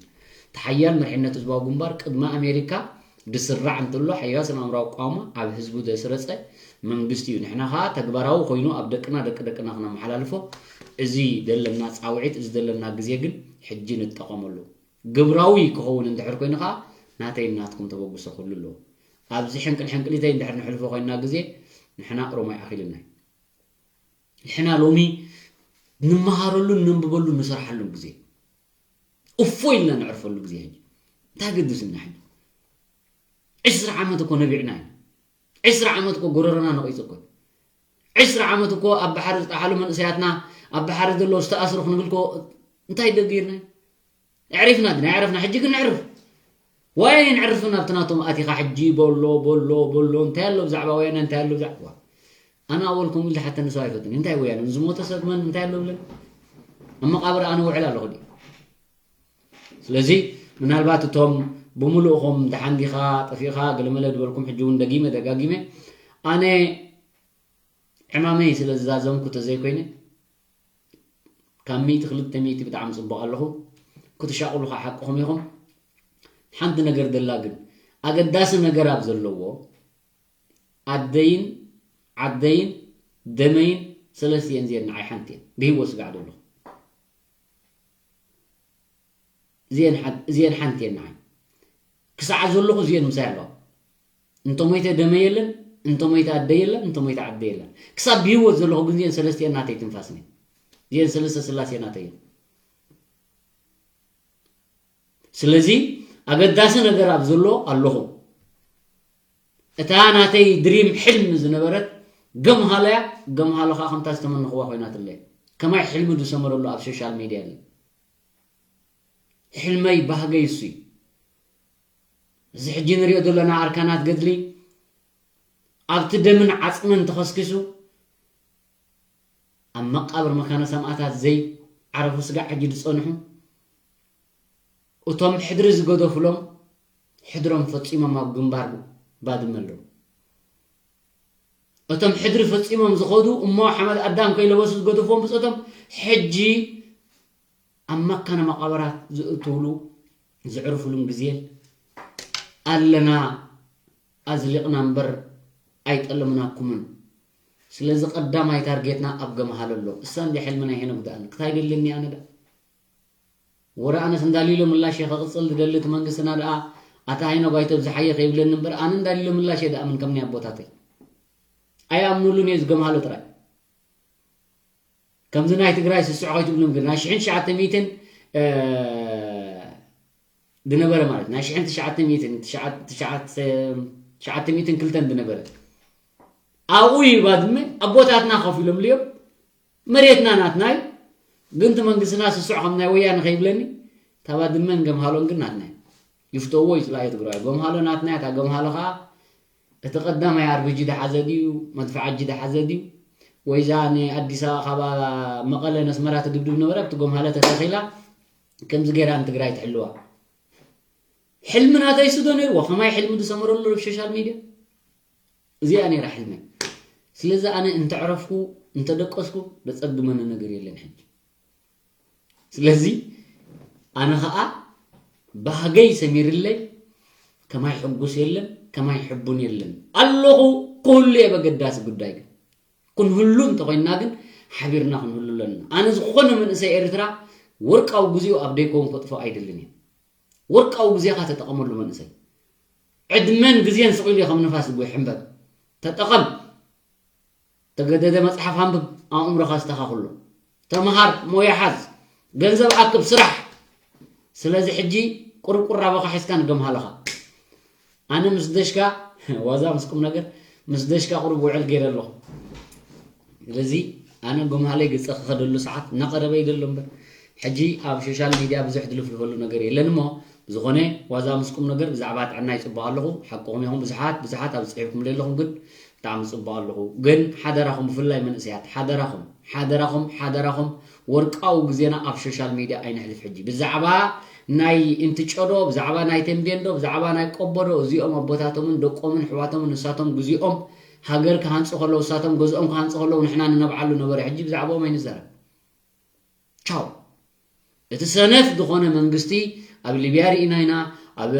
ተሓያል መርሕነት ህዝባዊ ግንባር ቅድሚ ኣሜሪካ ድስራዕ እንተሎ ሓያል ስነ ኣእምራዊ ኣቋውማ ኣብ ህዝቡ ዘስረፀ መንግስቲ እዩ። ንሕና ከዓ ተግባራዊ ኮይኑ ኣብ ደቅና ደቂ ደቅና ክነመሓላልፎ እዚ ዘለና ፃውዒት እዚ ዘለና ግዜ ግን ሕጂ ንጠቐመሉ። ግብራዊ ክኸውን እንድሕር ኮይኑ ከዓ ናተይን ናትኩም ተበግሶ ክህሉ ኣለዎ። ኣብዚ ሕንቅል ሕንቅሊተይ እንድሕር ንሕልፎ ኮይንና ግዜ ንሕና ኦሮሞ ይኣኺልና እዩ። ንሕና ሎሚ ንመሃረሉን ነንብበሉን ንሰርሓሉን ግዜ እፎ ኢልና ነዕርፈሉ ግዜ ሕጂ እንታይ ገድስና ሕጂ ዕስራ ዓመት እኮ ነቢዕና ኢና ዕስራ ዓመት እኮ ጎረረና ነቒፁ እኮ ዕስራ ዓመት እኮ ኣብ ባሕሪ ዝጠሓሉ መንእሰያትና ኣብ ባሕሪ ዘለዉ ዝተኣስሩ ክንብል እኮ እንታይ ደጊርና ኢና ኣዕሪፍና ድና ኣዕረፍና ሕጂ ግን ነዕርፍ ዋያነ ነዕርፍን ኣብቲ ናቶም ኣቲኻ ሕጂ በሎ በሎ በሎ እንታይ ኣሎ ብዛዕባ ወያነ እንታይ ኣሎ ብዛዕባ ኣነ ኣወልኩም ኢሉ ሓተኒ ሰብ ኣይፈትን እንታይ ወያነ ዝሞተ ሰብ መን እንታይ ኣሎ ብለን ኣብ መቃብር ኣነ ውዕል ኣለኹ ድዩ ስለዚ ምናልባት እቶም ብምሉእኹም ደሓን ዲኻ ጠፊእኻ ገለመለ ዝበልኩም ሕጂ እውን ደጊመ ደጋጊመ ኣነ ዕማመይ ስለ ዝዛዘምኩ ተዘይኮይነ ካብ ሚእቲ ክልተ ሚእቲ ብጣዕሚ ፅቡቕ ኣለኹ ክትሻቕሉ ከዓ ሓቅኹም ኢኹም ሓንቲ ነገር ደላ ግን ኣገዳሲ ነገር ኣብ ዘለዎ ኣደይን ዓደይን ደመይን ሰለስቲኤን እዚኤን ንዓይ ሓንቲ እየን ብህይወት ስጋዕ ዘለኹ እዚኤን ሓንቲ እየን ንዓይ ክሳዕ ዘለኹ እዚኤን ምሳይ ኣለዋ እንተ ሞይተ ደመ የለን እንተ ሞይተ ኣደ የለን እንተ ሞይተ ዓደ የለን ክሳብ ብህይወት ዘለኹ ግን እዚኤን ሰለስቲኤን ናተይ ትንፋስን እየን እዚኤን ሰለስተ ስላሴ ናተይ እየን ስለዚ ኣገዳሲ ነገር ኣብ ዘሎ ኣለኹ እታ ናተይ ድሪም ሕልሚ ዝነበረት ገምሃለያ ገምሃሎ ከዓ ከምታ ዝተመነኽዋ ኮይናትለይ ከማይ ሕልሚ ዝሰመረሉ ኣብ ሶሻል ሜድያ ለ ሕልመይ ባህገይ እሱ እዩ እዚ ሕጂ ንሪኦ ዘለና ኣርካናት ገድሊ ኣብቲ ደምን ዓፅምን ተኸስኪሱ ኣብ መቃብር መካነ ሰማእታት ዘይ ዓረፉ ስጋዕ ሕጂ ዝፀንሑ እቶም ሕድሪ ዝገደፉሎም ሕድሮም ፈፂሞም ኣብ ግንባር ባድመ ኣለዉ እቶም ሕድሪ ፈፂሞም ዝኸዱ እሞ ሓመድ ኣዳም ከይለበሱ ዝገደፍዎም ብፆቶም ሕጂ ኣብ መካነ መቃብራት ዝእትውሉ ዘዕርፉሉን ግዜን ኣለና ኣዝሊቕና እምበር ኣይጠለምናኩምን ስለዚ ቀዳማይ ታርጌትና ኣብ ገምሃሎ ኣሎ እሳ እንዲ ሕልሚ ናይ ሄኖክ ደኣ ክታይ ደልኒ ኣነ ደኣ ወረ ኣነስ እንዳሊሎ ምላሽ እየ ከቕፅል ዝደሊ እቲ መንግስትና ደኣ ኣታ ሄኖክ ኣይተብዝሓየ ከይብለኒ እምበር ኣነ እንዳሊሎ ምላሽ እየ ደኣምን ከም ናይ ኣቦታተይ ኣይኣምኑሉን እየ ዝገምሃሎ ጥራይ ከምዚ ናይ ትግራይ ስስዖ ከይትብሎም ግን ናይ ሽሕን ትሽዓተ ሚእትን ዝነበረ ማለት ናይ ሽሕን ትሽዓተ ሚእትን ትሽዓተ ሚእትን ክልተን ዝነበረ ኣብኡ እዩ ባድመ ኣቦታትና ከፊሎም ልዮም መሬትና ናትና እዩ ግን እቲ መንግስትና ስስዖ ከም ናይ ወያነ ከይብለኒ እታ ባድመን ገምሃሎን ግን ናትና እዩ ይፍተዎ ይፅላዮ ትግራዋይ ገምሃሎ ናትና እያ እታ ገምሃሎ ከዓ እቲ ቀዳማይ ኣርቢጂ ድሓዘ ድዩ መድፍዓጂ ድሓዘ ድዩ ወይዛ ንኣዲስ ኣበባ ካብ መቐለ ነስመራ ትድብድብ ነበረ ኣብቲ ገምሃሎ ተተኺላ ከምዚ ገይራ ንትግራይ ትሕልዋ ሕልሚ ናተይ ስዶ ነይርዎ ከማይ ሕልሚ ዝሰመረሉ ኣብ ሶሻል ሚድያ እዚኣ ነይራ ሕልመይ ስለዚ ኣነ እንተዕረፍኩ እንተደቀስኩ ዘፀግመኒ ነገር የለን ሕጂ ስለዚ ኣነ ከዓ ባህገይ ሰሚርለይ፣ ከማይ ሕጉስ የለን፣ ከማይ ሕቡን የለን። ኣለኹ፣ ክህሉ እየ በገዳሲ ጉዳይ ግን። ክንህሉ እንተኾይንና ግን ሓቢርና ክንህሉ ኣለና። ኣነ ዝኾነ መንእሰይ ኤርትራ ወርቃዊ ግዜኡ ኣብ ደይከውን ከጥፍኦ ኣይደልን እየ። ወርቃዊ ግዜኻ ተጠቐመሉ መንእሰይ። ዕድመን ግዜን ስቕ ኢሉ ከም ንፋስ ዝጉሕ ሕምበብ። ተጠቐም። ተገደደ መጽሓፍ ኣንብብ፣ ኣእምሮኻ ኣስተኻኽሎ። ተምሃር፣ ሞያ ሓዝ፣ ገንዘብ ኣክብ፣ ስራሕ። ስለዚ ሕጂ ቁርቁር ኣባኻ ሒዝካ ንገምሃለኻ። ኣነ ምስ ደሽካ ዋዛ ምስ ቁም ነገር ምስ ደሽካ ቁሩብ ውዕል ገይረ ኣለኹ። ስለዚ ኣነ ጎምሃለይ ግፀ ክኸደሉ ሰዓት እናቐረበ ይደሎ እምበር ሕጂ ኣብ ሶሻል ሚድያ ብዙሕ ዝልፍልፈሉ ነገር የለን እሞ ብዝኾነ ዋዛ ምስ ቁም ነገር ብዛዕባ ጥዕና ይፅበቕ ኣለኹ። ሓቅኹም ኢኹም። ብዙሓት ብዙሓት ኣብ ዝፅሒፍኩም ዘለኹም ግን ብጣዕሚ ፅቡቕ ኣለኹ። ግን ሓደራኹም ብፍላይ መንእሰያት ሓደራኹም ሓደራኹም ሓደራኹም ወርቃዊ ግዜና ኣብ ሶሻል ሚድያ ኣይነሕልፍ። ሕጂ ብዛዕባ ናይ እንትጨዶ ብዛዕባ ናይ ተምቤንዶ ብዛዕባ ናይ ቆቦዶ እዚኦም ኣቦታቶምን ደቆምን ኣሕዋቶምን ንሳቶም ግዜኦም ሃገር ክሃንፁ ከለዉ ንሳቶም ገዝኦም ክሃንፁ ከለዉ ንሕና ንነብዓሉ ነበረ። ሕጂ ብዛዕባኦም ኣይንዛረብ። ቻው። እቲ ሰነፍ ዝኾነ መንግስቲ ኣብ ሊብያ ርኢና ኢና፣ ኣብ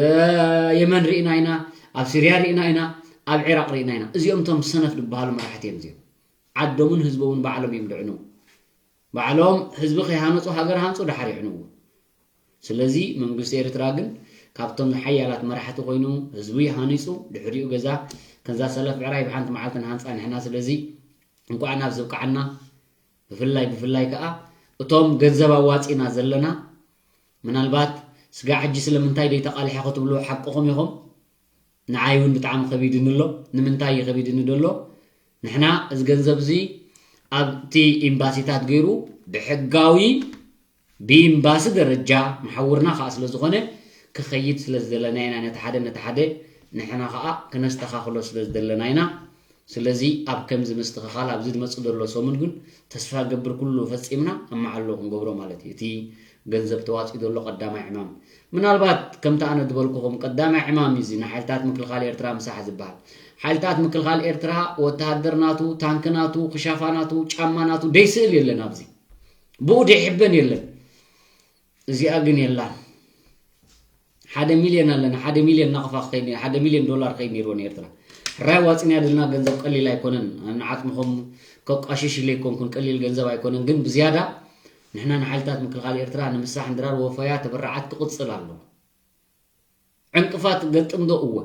የመን ርኢና ኢና፣ ኣብ ሲርያ ርኢና ኢና፣ ኣብ ዒራቕ ርኢና ኢና። እዚኦም እቶም ሰነፍ ዝበሃሉ መራሕቲ እዮም። እዚኦም ዓዶምን ህዝቦምን ባዕሎም እዮም ድዕኑ። ባዕሎም ህዝቢ ከይሃነፁ ሃገር ሃንፁ ደሓር ይዕንዎ። ስለዚ መንግስቲ ኤርትራ ግን ካብቶም ሓያላት መራሕቲ ኮይኑ ህዝቢ ሃኒፁ ድሕሪኡ ገዛ ከዛ ሰለፍ ብዕራይ ብሓንቲ መዓልቲ ንሃንፃ ንሕና። ስለዚ እንኳዕ ናብ ዝብቃዓና። ብፍላይ ብፍላይ ከዓ እቶም ገንዘብ ኣዋፂና ዘለና ምናልባት ስጋዕ ሕጂ ስለምንታይ ደይተቃልሐ ክትብሉ ሓቅኹም ኢኹም። ንዓይ እውን ብጣዕሚ ከቢድኒ ኣሎ። ንምንታይ እዩ ከቢድኒ ዘሎ? ንሕና እዚ ገንዘብ እዚ ኣብቲ ኤምባሲታት ገይሩ ብሕጋዊ ብኤምባሲ ደረጃ መሓውርና ከዓ ስለ ዝኾነ ክኸይድ ስለ ዝደለና ኢና ነቲ ሓደ ነቲ ሓደ ንሕና ከዓ ክነስተኻኽሎ ስለ ዝደለና ኢና። ስለዚ ኣብ ከምዚ ምስትኽኻል ኣብዚ ዝመፅእ ዘሎ ሰሙን ግን ተስፋ ገብር ኩሉ ፈፂምና ኣብ መዓሎ ክንገብሮ ማለት እዩ። እቲ ገንዘብ ተዋፂኡ ዘሎ ቀዳማይ ዕማም ምናልባት ከምቲ ኣነ ዝበልኩኹም ቀዳማይ ዕማም እዩ እዚ ንሓይልታት ምክልኻል ኤርትራ ምሳሕ ዝበሃል። ሓይልታት ምክልኻል ኤርትራ ወተሃደር ናቱ፣ ታንክ ናቱ፣ ክሻፋ ናቱ፣ ጫማ ናቱ ደይስእል የለን ኣብዚ። ብኡ ደይሕበን የለን። እዚኣ ግን የላን። ሓደ ሚልዮን ኣለና፣ ሓደ ሚልዮን ናቕፋ ክኸይድ ነይሩ፣ ሓደ ሚልዮን ዶላር ክኸይድ ነይርዎ ንኤርትራ። ሕራይ ዋፅንያ ድልና ገንዘብ ቀሊል ኣይኮነን። ንዓጽምኹም ከቋሽሽ ኢለ ኣይኮንኩን፣ ቀሊል ገንዘብ ኣይኮነን። ግን ብዝያዳ ንሕና ንሓይልታት ምክልኻል ኤርትራ ንምሳሕ ንድራር ወፈያ ተበራዓት ክቕጽል ኣለዎ። ዕንቅፋት ገጥም ዶ? እወ።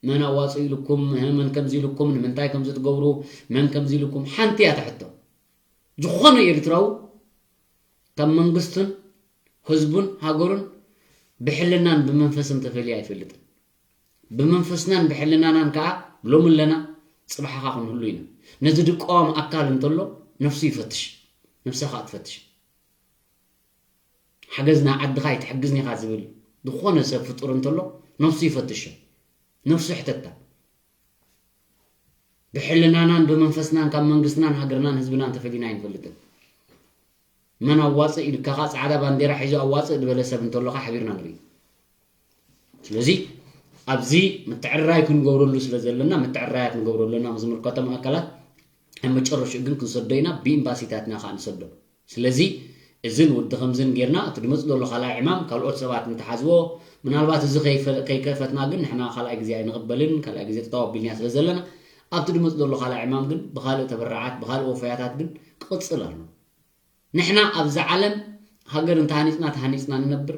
መን ኣዋፅኡ ኢልኩም፣ መን ከምዚ ኢልኩም፣ ንምንታይ ከምዚ ትገብሩ፣ መን ከምዚ ኢልኩም፣ ሓንቲ እያ ትሕቶ። ዝኾነ ኤርትራዊ ካብ መንግስቱን ህዝቡን ሃገሩን ብሕልናን ብመንፈስን ተፈልዩ ኣይፈልጥን። ብመንፈስናን ብሕልናናን ከዓ ሎሚ ኣለና፣ ፅባሕ ከዓ ክንህሉ ኢና። ነዚ ድቃዋም ኣካል እንተሎ ነፍሱ ይፈትሽ፣ ነፍሳ ከዓ ትፈትሽ። ሓገዝ ናይ ዓድኻ ኣይትሕግዝን ኢኻ ዝብል ዝኾነ ሰብ ፍጡር እንተሎ ነፍሱ ይፈትሽ፣ ነፍሱ ይሕተታ። ብሕልናናን ብመንፈስናን ካብ መንግስትናን ሃገርናን ህዝብናን ተፈሊና ኣይንፈልጥን። መን ኣዋፅእ ኢልካ ኸዓ ፃዕዳ ባንዴራ ሒዙ ኣዋፅእ ዝበለ ሰብ እንተሎ ኸዓ ሓቢርና ንርኢ። ስለዚ ኣብዚ ምትዕርራይ ክንገብረሉ ስለ ዘለና ምትዕርራያት ንገብረሉ ኣለና ምስ ዝምልከቶም ኣካላት። ኣብ መጨረሽኡ ግን ክንሰዶ ኢና፣ ብኤምባሲታትና ኸዓ ንሰዶ። ስለዚ እዝን ወዲ ከምዝን ጌርና እቲ ድመፅ ዘሎ ካልኣይ ዕማም ካልኦት ሰባት እንተሓዝዎ ምናልባት እዚ ከይፈ- ከይከፈትና ግን ንሕና ካልኣይ ግዜ ኣይንቕበልን፣ ካልኣይ ግዜ ጠጠው ኣቢልናዮ ስለ ዘለና ኣብቲ ድመፅ ዘሎ ካልኣይ ዕማም ግን ብኻልእ ተበራዓት ብኻልእ ወፈያታት ግን ክቕፅል ኣሎ። ንሕና ኣብዛ ዓለም ሃገር እንተሃኒፅና ተሃኒፅና ንነብር፣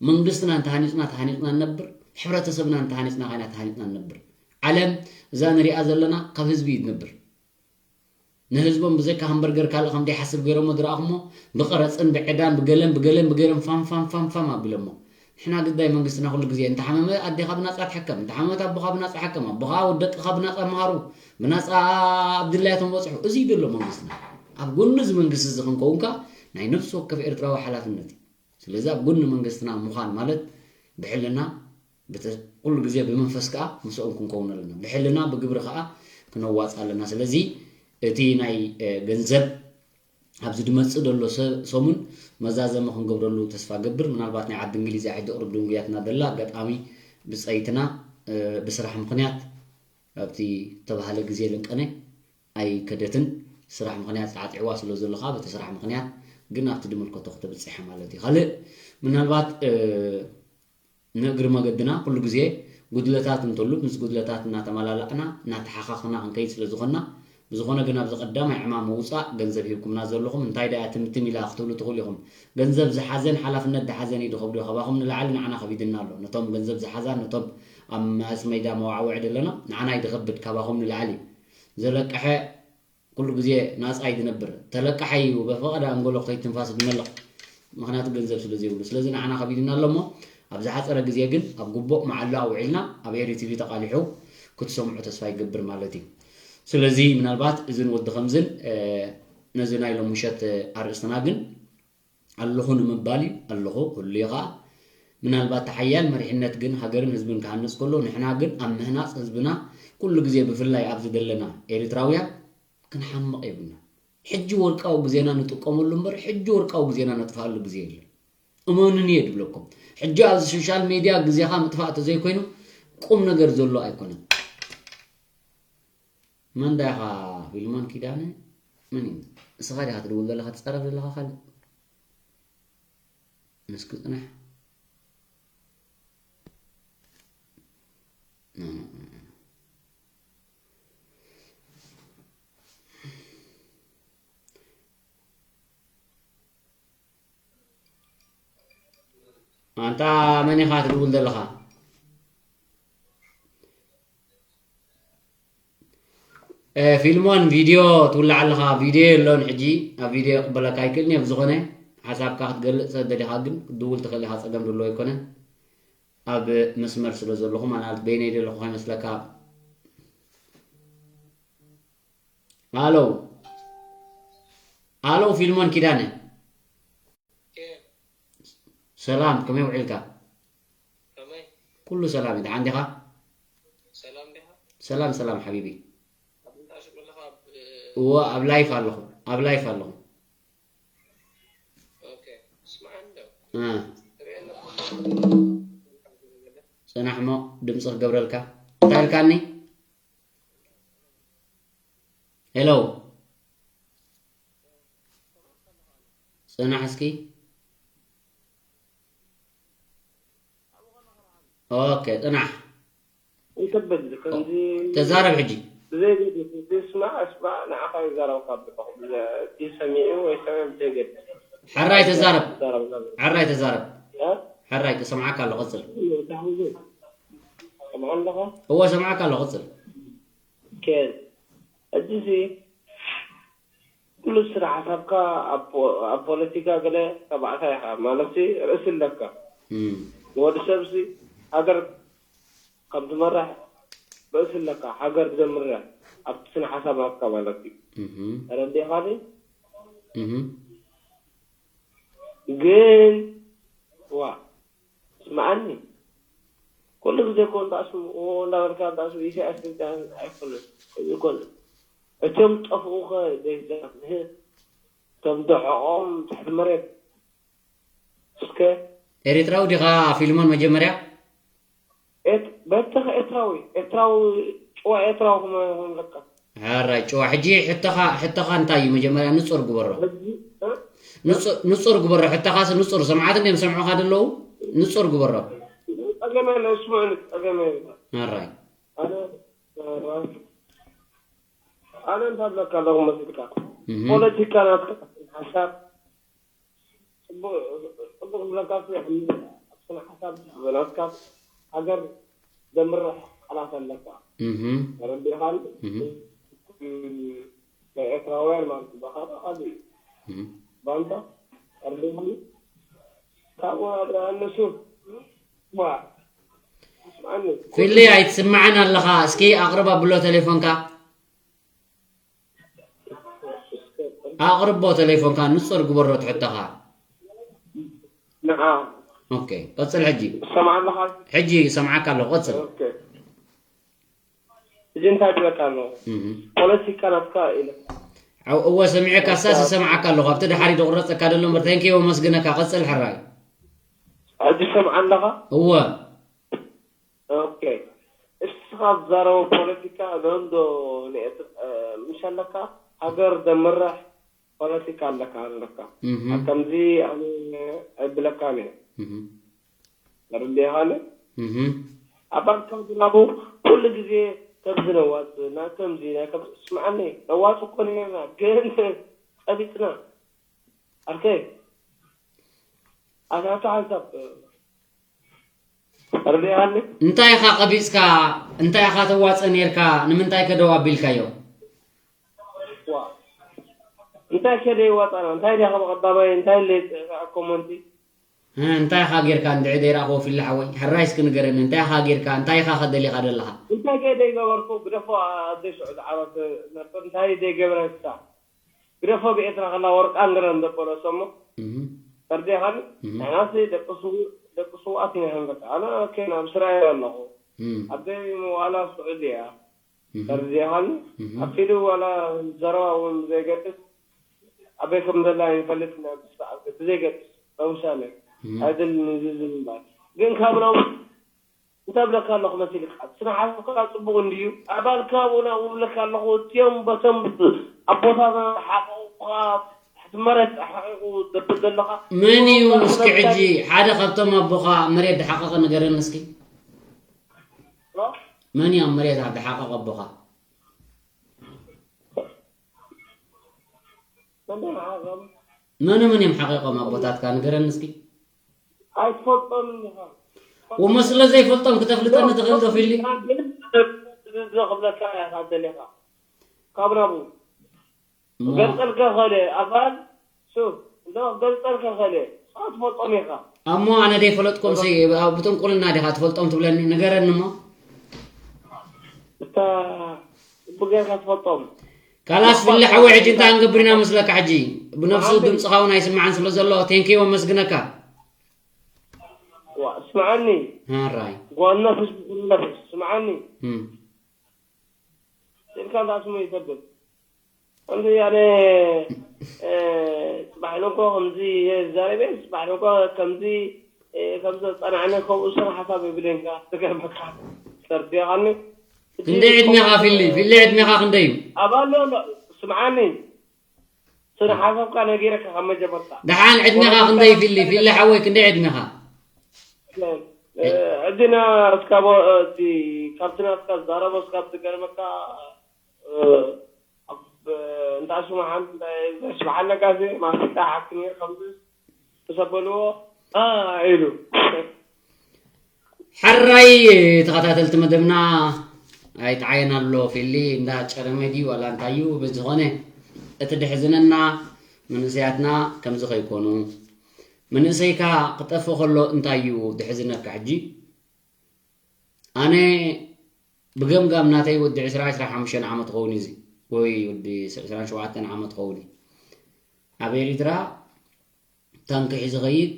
መንግስትና እንተሃኒፅና ተሃኒፅና ንነብር፣ ሕብረተሰብና እንተሃኒፅና ኸይና ተሃኒፅና ንነብር። ዓለም እዛ ንሪኣ ዘለና ካብ ህዝቢ እዩ ትነብር። ንህዝቦም ብዘይካ ሃምበርገር ካልእ ከም ዘይሓስብ ገይሮሞ ዝረኣኹሞ ብቐረፅን ብዕዳን ብገለን ብገለን ብገለን ፋም ፋም ፋም ፋም ኣቢሎሞ። ንሕና ግዳይ መንግስትና ኩሉ ግዜ እንተሓመመ ኣዴኻ ብናፃ ትሕከም፣ እንተሓመመት ኣቦኻ ብናፃ ሕከም፣ ኣቦኻ ደቅኻ ብናፃ መሃሩ፣ ብናፃ ኣብ ድላያቶም በፅሑ። እዚ እዩ ዘሎ መንግስትና። ኣብ ጎኒ እዚ መንግስቲ እዚ ክንከውን ከኣ ናይ ነፍሲ ወከፍ ኤርትራዊ ሓላፍነት እዩ። ስለዚ ኣብ ጎኒ መንግስትና ምዃን ማለት ብሕልና ብተ- ኩሉ ግዜ ብመንፈስ ከኣ ምስኦም ክንከውን ኣለና። ብሕልና ብግብሪ ከኣ ክነዋጽእ ኣለና። ስለዚ እቲ ናይ እ፣ ገንዘብ ኣብዚ ዝመጽእ ዘሎ ሰ- ሰሙን መዛዘሚ ክንገብረሉ ተስፋ ገብር። ምናልባት ናይ ዓዲ እንግሊዝ እያ ሕጂ ቁሩብ ድንጉያትና ዘላ ኣጋጣሚ ብጸይትና እ፣ ብስራሕ ምኽንያት ኣብቲ ተባህለ ግዜ ልንቀነ ኣይከደትን። ስራሕ ምኽንያት ተዓጢዕዋ ስለ ዘሎ ከዓ በቲ ስራሕ ምኽንያት ግን ኣብቲ ድምልከቶ ክተብፅሐ ማለት እዩ። ካልእ ምናልባት ንእግሪ መገድና ኩሉ ግዜ ጉድለታት እንተሉ ምስ ጉድለታት እናተመላላእና እናተሓኻኽና ክንከይድ ስለ ዝኾንና፣ ብዝኾነ ግን ኣብዚ ቀዳማይ ዕማም ምውፃእ ገንዘብ ሂብኩምና ዘለኹም እንታይ ደኣ ትምትም ኢላ ክትብሉ ትኽእሉ ኢኹም። ገንዘብ ዝሓዘን ሓላፍነት ዝሓዘን እዩ ዝኸብዶ ካባኹም ንላዕሊ ንዓና ከቢድና ኣሎ። ነቶም ገንዘብ ዝሓዛን ነቶም ኣብ መኣስ መይዳ መዋዕውዒ ዘለና ንዓና እዩ ዝኸብድ ካባኹም ንላዕሊ። ዘለቀሐ ኩሉ ግዜ ናጻ እዩ ዝነብር። ተለቃሓይ እዩ፣ በፈቐደ ኣንጎሎ ክኸይድ ትንፋስ ዝመልቕ። ምኽንያቱ ገንዘብ ስለ ዘይብሉ። ስለዚ ንዓና ከቢድና ኣሎ እሞ፣ ኣብ ዝሓጸረ ግዜ ግን ኣብ ግቡእ መዓሉ ኣውዒልና ኣብ ኤሪ ቲቪ ተቓሊሑ ክትሰምዑ ተስፋ ይገብር ማለት እዩ። ስለዚ ምናልባት እዝን ወዲ ከምዝን፣ እ፣ ነዚ ናይ ሎም ምሸት ኣርእስትና ግን ኣለኹ ንምባል እዩ። ኣለኹ፣ ህሉየ ኸኣ። ምናልባት ሓያል መሪሕነት ግን ሃገርን ህዝብን ክሃንጽ ከሎ፣ ንሕና ግን ኣብ ምህናጽ ህዝብና ኩሉ ግዜ ብፍላይ ኣብዚ ዘለና ኤርትራውያን ክንሓምቕ የብልና። ሕጂ ወርቃዊ ግዜና ንጥቀመሉ እምበር፣ ሕጂ ወርቃዊ ግዜና ነጥፍኣሉ ግዜ የለን። እመኑኒ እየ ድብለኩም። ሕጂ ኣብዚ ሶሻል ሜድያ ግዜኻ ምጥፋእ ተዘይኮይኑ ቁም ነገር ዘሎ ኣይኮነን። መን ዳኻ ፊልሞን ኪዳነ? መን እዩ? እስኻ ዲኻ ትድውል ዘለኻ፣ ትጻረፍ ዘለኻ ካልእ? እስኪ ጽናሕ። ኣንታ መን ኢኻ ትድውል ዘለኻ? እ፣ ፊልሞን ቪድዮ ትውልዕ ኣለኻ። ቪድዮ የሎን ሕጂ። ኣብ ቪድዮ ክቕበለካ ኣይክእልን እየ። ብዝኾነ ሓሳብካ ክትገልጽ ደሊኻ ግን ክትድውል ትኽእል ኢኻ። ጸገም ድሎ ኣይኮነን። ኣብ መስመር ስለ ዘለኹ ማለት በይነይ ዘለኹ ከይመስለካ። ኣሎ። ኣሎ ፊልሞን ኪዳነ። ሰላም፣ ከመይ ውዒልካ? ከመይ? ኩሉ ሰላም እዩ። ደሓን ዲኻ? ሰላም ዲኻ? ሰላም፣ ሰላም ሓቢቢ። ኣብ ምንታይ ሽም ኣለኻ? ኣብ፣ እወ፣ ኣብ ላይፍ ኣለኹ። ኣብ ላይፍ ኣለኹ። ኦኬ። ስምዓኒ ዶ? እ። ርኤ ኣለኹ። ጽናሕ እሞ ድምጺ ክገብረልካ። እንታይ ኢልካኒ? ሄሎ። ጽናሕ እስኪ። ኦኬ፣ ጽናሕ። እንተበል ከምዚ ተዛረብ ሕጂ። ብዘይ ገድስ፣ ስማዕ፣ ስማዕ፣ ንዓኻ ይዛረብካ ኣለኹ። ብዘ-፣ እቲ ሰሚዑ ወይ ሰሚዑ ብዘይ ገድስ። ሕራይ ተዛረብ። ይዛረብ ዘሎ። ሕራይ ተዛረብ። እ? ሕራይ ክሰምዓካ ኣሎ፣ ቀጽል። ሰምዓ ኣለኻ? እወ፣ ሰምዓካ ኣሎ፣ ቀጽል። ኬን። ሕጂ እዚ ኩሉ ስራሕ ሓሳብካ ኣብ ፖ-፣ ኣብ ፖለቲካ ገለ ተባዕታይ ኢኻ፣ ማለትሲ ርእሲ ኣለካ። እም። ንወዲ ሰብሲ ሃገር ከም ትመርሕ ርእሲ ኣለካ፣ ሃገር ዘምርሕ ኣብቲ ስነ ሓሳብ ናትካ ማለት እዩ። እም። ተረዲእኻኒ? እም። ግን፣ ዋ፣ ስምዓኒ፣ ኩሉ ግዜ እኮ እንዳስምዑ እንዳበልካ እንዳስምዑ ኢሳያስ ኣይኮነን፣ ኣይኮነን። እቶም ጠፍኡ ከ ዘይዛት-፣ እቶም ደሕቖም ትሕቲ መሬት እስከ ኤሪትራዊ ዲኻ ፊልሞን መጀመርያ? ኤት-፣ በተኸ ኤርትራዊ፣ ኤርትራዊ፣ ጭዋ ኤርትራዊ ክመ-፣ ክመለካ። ሕራይ ጭዋ። ሕጂ ሕቶኻ፣ ሕቶኻ እንታይ እዩ? መጀመርያ ንጹር ግበሮ። ሕጂ፣ እ? ንጹ-፣ ንጹር ግበሮ። ሕቶኻስ ንጹር። ሰምዓት እንድዮም ሰምዑኻ ዘለዉ? ንጹር ግበሮ። ጸገም የለ፣ ስምዑኒ፣ ጸገም የለ። ሕራይ። ኣነ፣ ኣነ እንታይ እብለካ ኣለኹ መሲልካ? እህ። ፖለቲካ ናትካ ሓሳብ ጽቡቕ፣ ጽቡቕ ዝብለካ፣ ኣብ ስነ ሓሳብ ናትካ ሃገር ዘምርሕ ቃላት ኣለካ። እህ። ተረዲእኻኒ? እህ። ናይ ኤርትራውያን ማለት እዩ። ባኻ ካልእ እዩ። እህ። ባንዳ ተረዲእኻኒ? ካብኡ ንሱ፣ ዋ፣ ስምዓኒ። ፊሊ፣ ኣይትስምዓን ኣለኻ። እስኪ ኣቕርብ ኣብሎ ቴሌፎንካ። ኣቕርቦ ቴሌፎንካ፣ ንጹር ግበሮ ትሕቶኻ። ንዓ። ኦኬ፣ ቀጽል ሕጂ። ትሰምዓ ኣለኻ? ሕጂ ይሰምዓካ ኣለኹ፣ ቀጽል። ኦኬ። ሕጂ እንታይ ትብለካ ኣለኹ? እህ። ፖለቲካ ናትካ ኢለ። ኣው-፣ እወ፣ ሰሚዐካ፣ ሳስ ይሰምዓካ ኣለኹ። ኣብቲ ድሓር ይድቑረጸካ ደሎ እምበር፣ thank you፣ ኣመስግነካ። ቀጽል ሕራይ። ሕጂ ትሰምዓ ኣለኻ? እወ። ኦኬ። እስኻ ትዛረቦ ፖለቲካ ሎንዶ ንኤት-፣ እ፣ ምሽ ኣለካ ሃገር ዘምርሕ ፖለቲካ ኣለካ ኣለካ። እህ ከምዚ ኣነ ኣይብለካን እየ። እህ ተረዲኻኒ? እህ ኣባልካ ዝናቡ ኩሉ ግዜ ከምዚ ነዋፅ ናይ ከምዚ ናይ ከምዚ ስምዓኒ ነዋፅ እኮ ነርና ግን ቀቢፅና ኣርከይ ኣታቶ ሓንሳብ ተረዲኻኒ? እንታይ ኢኻ ቀቢፅካ እንታይ ኢኻ ተዋፀ ነርካ ንምንታይ ከደው ኣቢልካዮ ዋ እንታይ ከደ ይዋፃና እንታይ ዲኻ ብቐዳማይ እንታይ ለይፅእካ ኮመንቲ እንታይ ኢኻ ጌርካ እንድዒ ደይረኣኽዎ ፊላ ሓወይ ሕራይ እስኪ ንገረኒ እንታይ ኢኻ ጌርካ እንታይ ኢኻ ከደሊኻ ደለኻ እንታይ ከይደ ይገበርኩ ግደፎ ኣደይ ስዑድ ዓረብ ነበር እንታይ ደይገበረ ህሳ ግደፎ ብኤርትራ ከላ ወርቃን ገረን ዘበለሶ እሞ ፈርዴኻን ንሕናሲ ደቂ ስውእ ደቂ ስውኣት ኢና ንሕንበካ ኣነ ኦኬ ናብ ስራኤል ኣለኹ ኣደይ ዋላ ስዑድ እያ ፈርዴኻን ኣኪሉ ዋላ ዘረባ እውን ዘይገድስ ኣበይ ከም ዘላ ይፈልጥ ኢና ብስርዓት ብዘይገድስ ለምሳሌ ኣይደልን እዚ ዝምባል ግን ካብ ናው እንተብለካ ኣለኹ መሲልካ ስነ ሓሳብካ ፅቡቅ እንድዩ ኣባልካ እውን ኣብኡ ብለካ ኣለኹ እትዮም በቶም ኣቦታትና ሓቁቁካ ትመረት ሓቂቁ ዘብል ዘለኻ መን እዩ እስኪ ሕጂ ሓደ ካብቶም ኣቦኻ መሬት ድሓቀቐ ንገረኒ እስኪ መን እዩ ኣብ መሬት ድሓቀቐ ኣቦኻ መን ሓቆም መን መን እዮም ሓቂቆም ኣቦታትካ ንገረኒ እስኪ ኣይትፈልጦም ኢኻ ወሞ ስለ ዘይፈልጦም ክተፍልጠኒ ትኽእል ዶ ፊሊ ክብለካ ኢኻ ደሊኻ ካብ ናቡ ገልፀልካ ኸለ ኣባል ሹፍ እንዶ ገልፀልካ ኸለ ትፈልጦም ኢኻ ኣሞ ኣነ ደይፈለጥኩም ሲ ብጥንቁልና ዲኻ ትፈልጦም ትብለኒ ንገረኒ እሞ እታ ብጌርካ ትፈልጦም ካላስ ፍሊ ሓወይ ሕጂ እንታይ ክንገብር ኢና መስለካ ሕጂ ብነፍሱ ድምፅኻ እውን ኣይስማዕን ስለ ዘሎ ቴንኪዩ ኣመስግነካ ዋ ስምዓኒ ሃራይ ጓል ነፍስ ብኩሉ ነፍስ ስምዓኒ እም። ስልካ እንዳስሙ ይሰብል ከምዚ ያነ ጽባሕ ንኮ ከምዚ የዛረበ ጽባሕ ንኮ ከምዚ ከምዚ ጸናዕነ ከምኡ ስነ ሓሳብ የብለንካ ትገርመካ ተርዲኻኒ ክንደይ ዕድሜኻ ፊሊ ፊሊ ዕድሜኻ ክንደይ እዩ ኣባሎ ስምዓኒ ስነ ሓሳብካ ነጊረካ ካብ መጀመርታ ደሓን ዕድሜኻ ክንደይ ፊሊ ፊሊ ሓወይ ክንደይ ዕድሜኻ ሕጂና እስካብ እቲ ካብቲ ናትካ ዝዛረቦ እስካብ ዝገርመካ እንታ ስሙ ሓንቲ እንታይ ስብሓለካ ማስታ ሓክኒ ከምዚ ተሰበልዎ ኢሉ ሕራይ ተኸታተልቲ መደብና ኣይጠዓየን ኣሎ ፊሊ እንዳ ጨረመ ድዩ ዋላ እንታይ እዩ ብዝኾነ እቲ ድሕዝነና መንእሰያትና ከምዚ ከይኮኑ መንእሰይካ ክጠፍእ ከሎ እንታይ እዩ ድሕዝነካ ሕጂ ኣነ ብገምጋም ናተይ ወዲ ዕስራ ዕስራ ሓሙሽተ ዓመት ኸውን እዚ ወይ ወዲ ዕስራ ሸውዓተ ዓመት ኸውን ኣብ ኤሪትራ ታንኪ ሒዙ ኸይድ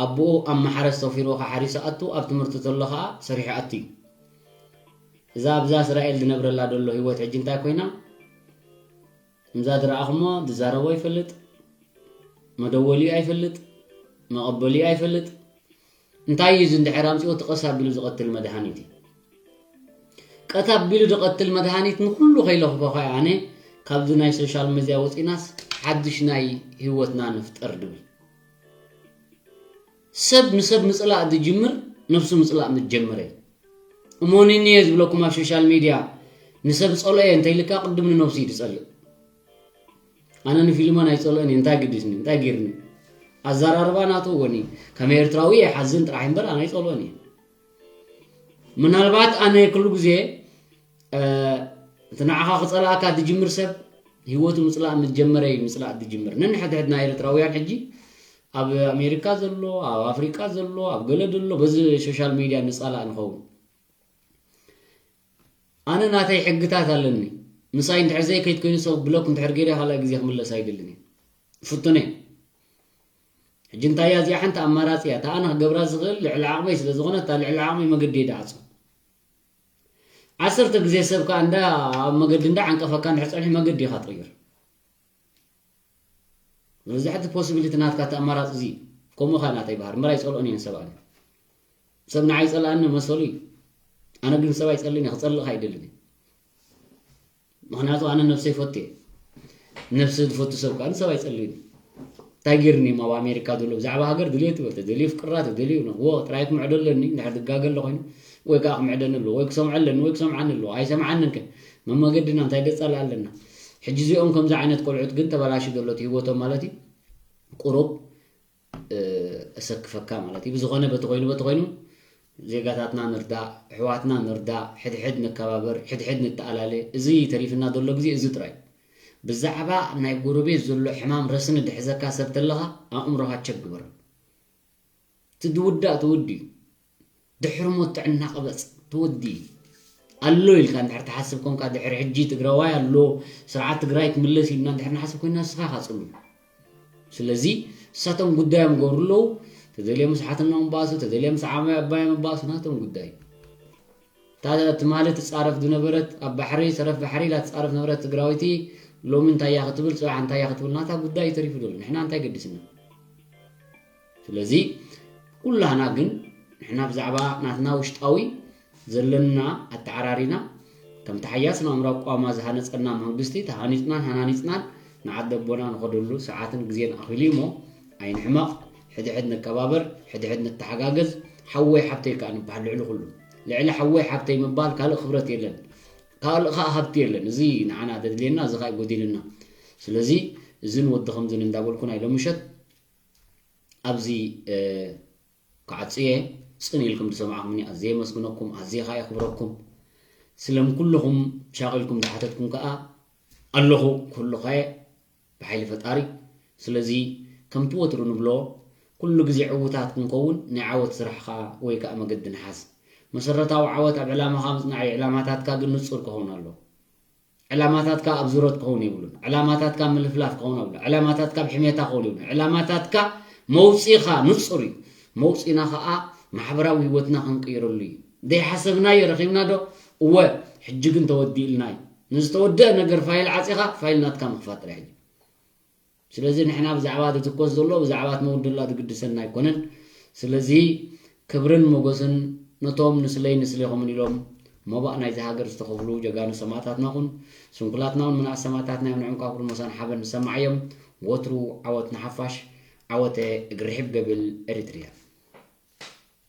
ኣቦኡ ኣብ ማሕረስ ተፊርዎ ከሓሪሱ ኣቱ ኣብ ትምህርቲ ተሎ ኸዓ ሰሪሑ ኣቱ እዩ እዛ ኣብዛ እስራኤል ዝነብረላ ዘሎ ህይወት ሕጂ እንታይ ኮይና እምዛ ዝረኣኹሞ ዝዛረቦ ይፈልጥ መደወሊኡ ኣይፈልጥ መቐበሊኡ ኣይፈልጥ እንታይ እዩ እዚ እንድሕር ኣምፅኡ እቲ ቀስ ኣቢሉ ዝቐትል መድሃኒት እዩ ቀት ኣቢሉ ዝቐትል መድሃኒት ንኩሉ ከይለኽፎ ከ ኣነ ካብዚ ናይ ሶሻል ሚድያ ወፂናስ ሓድሽ ናይ ህይወትና ንፍጠር ድብል ሰብ ንሰብ ምፅላእ ዝጅምር ነብሱ ምፅላእ ምስ ጀመረ እዩ እሞኒኒ እየ ዝብለኩም ኣብ ሶሻል ሚድያ ንሰብ ፀልኦ እየ እንተይልካ ቅድም ንነብሱ እዩ ዝፀልእ ኣነ ንፊልሞን ኣይፀልኦን እየ እንታይ ግድስኒ እንታይ ጌርኒ ኣዘራርባ ናቱ ወኒ ከም ኤርትራዊ እየ ሓዝን ጥራሕ እምበር ኣነ ኣይፀልኦን እየ ምናልባት ኣነ ኩሉ ግዜ እቲ ንዓኻ ክፀላእካ ዝጅምር ሰብ ህይወቱ ምፅላእ ምስ ጀመረ እዩ ምፅላእ ዝጅምር ነንሕድሕድና ኤርትራውያን ሕጂ ኣብ ኣሜሪካ ዘሎ ኣብ ኣፍሪቃ ዘሎ ኣብ ገለ ዘሎ በዚ ሶሻል ሚድያ ንፃላእ ንኸውን ኣነ ናተይ ሕግታት ኣለኒ ምሳይ እንድሕር ዘይከይድ ኮይኑ ሰብ ብሎክ እንድሕር ገይረ ካልኣይ ግዜ ክምለስ ኣይደልን እየ ፍቱነ ሕጂ እንታይ እያ እዚኣ ሓንቲ ኣማራፂ እያ እታ ኣነ ክገብራ ዝኽእል ልዕሊ ዓቕመይ ስለ ዝኾነ እታ ልዕሊ ዓቕመይ መገዲ እየ ድዓፆ ዓሰርተ ግዜ ሰብ ከዓ እንዳ ኣብ መገዲ እንዳ ዓንቀፈካ እንድሕር ፀንሒ መገዲ ኢኻ ትቕይር መብዛሕቲ ፖሲቢሊቲ ናትካ እቲ ኣማራፂ እዚ ከምኡ ካ ናተይ ባህር እምበር ኣይፀልኦን እየን ሰብ ኣነ ሰብ ንዓይ ፀልኣኒ መሰሉ እዩ ኣነ ግን ሰብ ኣይፀልን እየ ክፀልእ ኣይደልን እየ ምክንያቱ ኣነ ነብሰይ ፈቱ እየ ነብሲ ዝፈቱ ሰብ ከዓ ንሰብ ኣይጸልዩን። እንታይ ገይርኒ እሞ ኣብ ኣሜሪካ ዘሎ ብዛዕባ ሃገር ድልዮ ትበል፣ ተደልዩ ፍቅራ፣ ተደልዩ ዎ ጥራይ ክምዕዶ ኣለኒ። እንድሕር ዝጋገ ኣሎ ኮይኑ፣ ወይ ከዓ ክምዕደኒ ኣለዎ፣ ወይ ክሰምዖ ኣለኒ፣ ወይ ክሰምዓኒ ኣለዎ። ኣይሰምዓንን ከ መመገድና እንታይ ደጻል ኣለና? ሕጂ እዚኦም ከምዚ ዓይነት ቆልዑት ግን ተበላሹ ዘሎ እቲ ህይወቶም ማለት እዩ። ቁሩብ እሰክፈካ ማለት እዩ። ብዝኾነ በቲ ኮይኑ በቲ ኮይኑ ዜጋታትና ንርዳእ፣ ኣሕዋትና ንርዳእ፣ ሕድሕድ ንከባበር፣ ሕድሕድ ንተኣላለ። እዚ ተሪፍና ዘሎ ግዜ እዚ ጥራይ። ብዛዕባ ናይ ጎረቤት ዘሎ ሕማም ረስኒ ድሕዘካ ሰብ ተለኻ ኣእምሮኻ ቸክ ግበር። እቲ ዝውዳእ ትውዲ እዩ። ድሕሪ ሞት ጥዕና ቅበጽ ትወዲ እዩ። ኣሎ ኢልካ እንድሕር ትሓስብ ኮንካ፣ ድሕሪ ሕጂ ትግራዋይ ኣሎ፣ ስርዓት ትግራይ ክምለስ ኢልና እንድሕር ንሓስብ ኮይና ንስኻ ኢኻ ጽሉል። ስለዚ እሳቶም ጉዳዮም ገብሩ ኣለዉ። ተደልዮም ምስ ሓትኖም ባእሱ፣ ተደልዮም ምስ ዓባይ ኣባዮም ባእሱ፣ ናቶም ጉዳይ። እታ ትማሊ ትጻረፍ ዝነበረት፣ ኣብ ባሕሪ ሰረፍ ባሕሪ ኢላ ትጻረፍ ነበረት ትግራወይቲ፣ ሎሚ እንታይ እያ ክትብል፣ ጽባሕ እንታይ እያ ክትብል፣ ናታ ጉዳይ እዩ ተሪፉ ዘሎ። ንሕና እንታይ ገድስና? ስለዚ ኩላህና ግን ንሕና ብዛዕባ ናትና ውሽጣዊ ዘለና ኣተዓራሪና፣ ከምቲ ሓያስ ንኣምራዊ ቋማ ዝሃነጸና መንግስቲ ተሃኒጽናን ሃናኒጽናን ንዓዲ ኣቦና ንኸደሉ ሰዓትን ግዜን ኣኺሉ እዩ እሞ፣ ኣይንሕመቕ፣ ሕድሕድ ንከባበር፣ ሕድሕድ ንተሓጋገዝ፣ ሓወይ ሓብተይ ከኣ ንበሃል ልዕሊ ኩሉ። ልዕሊ ሓወይ ሓብተይ ምባል ካልእ ክብረት የለን፣ ካልእ ከኣ ሃብቲ የለን። እዚ ንዓና ዘድልየና፣ እዚ ከኣ ይጎዲልና። ስለዚ እዝን ወዲ ከምዝን እንዳበልኩ ናይ ሎምሸት ኣብዚ ክዓጽየ ጽን ኢልኩም ዝሰማዕኩምኒ ኣዝየ የመስግነኩም፣ ኣዝየ ከኣ የኽብረኩም። ስለም ኩልኹም ሻቒልኩም ዝሓተትኩም ከኣ ኣለኹ፣ ክህሉ ከየ ብሓይሊ ፈጣሪ። ስለዚ ከምቲ ወትሩ ንብሎ፣ ኩሉ ግዜ ዕዉታት ክንከውን ናይ ዓወት ስራሕ ከኣ ወይ ከኣ መገዲ ንሓዝ። መሰረታዊ ዓወት ኣብ ዕላማኻ ምጽናዕ እዩ። ዕላማታትካ ግን ንጹር ክኸውን ኣለዎ። ዕላማታትካ ኣብ ዙረት ክኸውን የብሉን። ዕላማታትካ ምልፍላፍ ክኸውን ኣብሉ። ዕላማታትካ ብሕሜታ ክኸውን የብሉን። ዕላማታትካ መውጺኻ ንጹር እዩ። መውጺና ኸዓ ማሕበራዊ ህይወትና ክንቅይረሉ እዩ። ዘይሓሰብናዮ ረኺብና ዶ? እወ፣ ሕጂ ግን ተወዲእልና እዩ። ንዝተወደአ ነገር ፋይል ዓጺኻ ፋይል ናትካ ምኽፋት ጥራሕ እዩ። ስለዚ ንሕና ብዛዕባ ዝትኮስ ዘሎ ብዛዕባ እቲ መውደላ ዝግድሰና ኣይኮነን። ስለዚ ክብርን ሞገስን ነቶም ንስለይ ንስሌኹምን ኢሎም መባእ ናይዚ ሃገር ዝተኸፍሉ ጀጋኑ ሰማእታትና ኹን ስንኩላትና እውን ምንኣስ ሰማእታትና እዮም። ንዕንኳ ኩርሞሳን ሓበን ንሰማዓዮም። ወትሩ ዓወት ንሓፋሽ። ዓወተ እግሪ ርሕብ ገብል ኤሪትሪያ።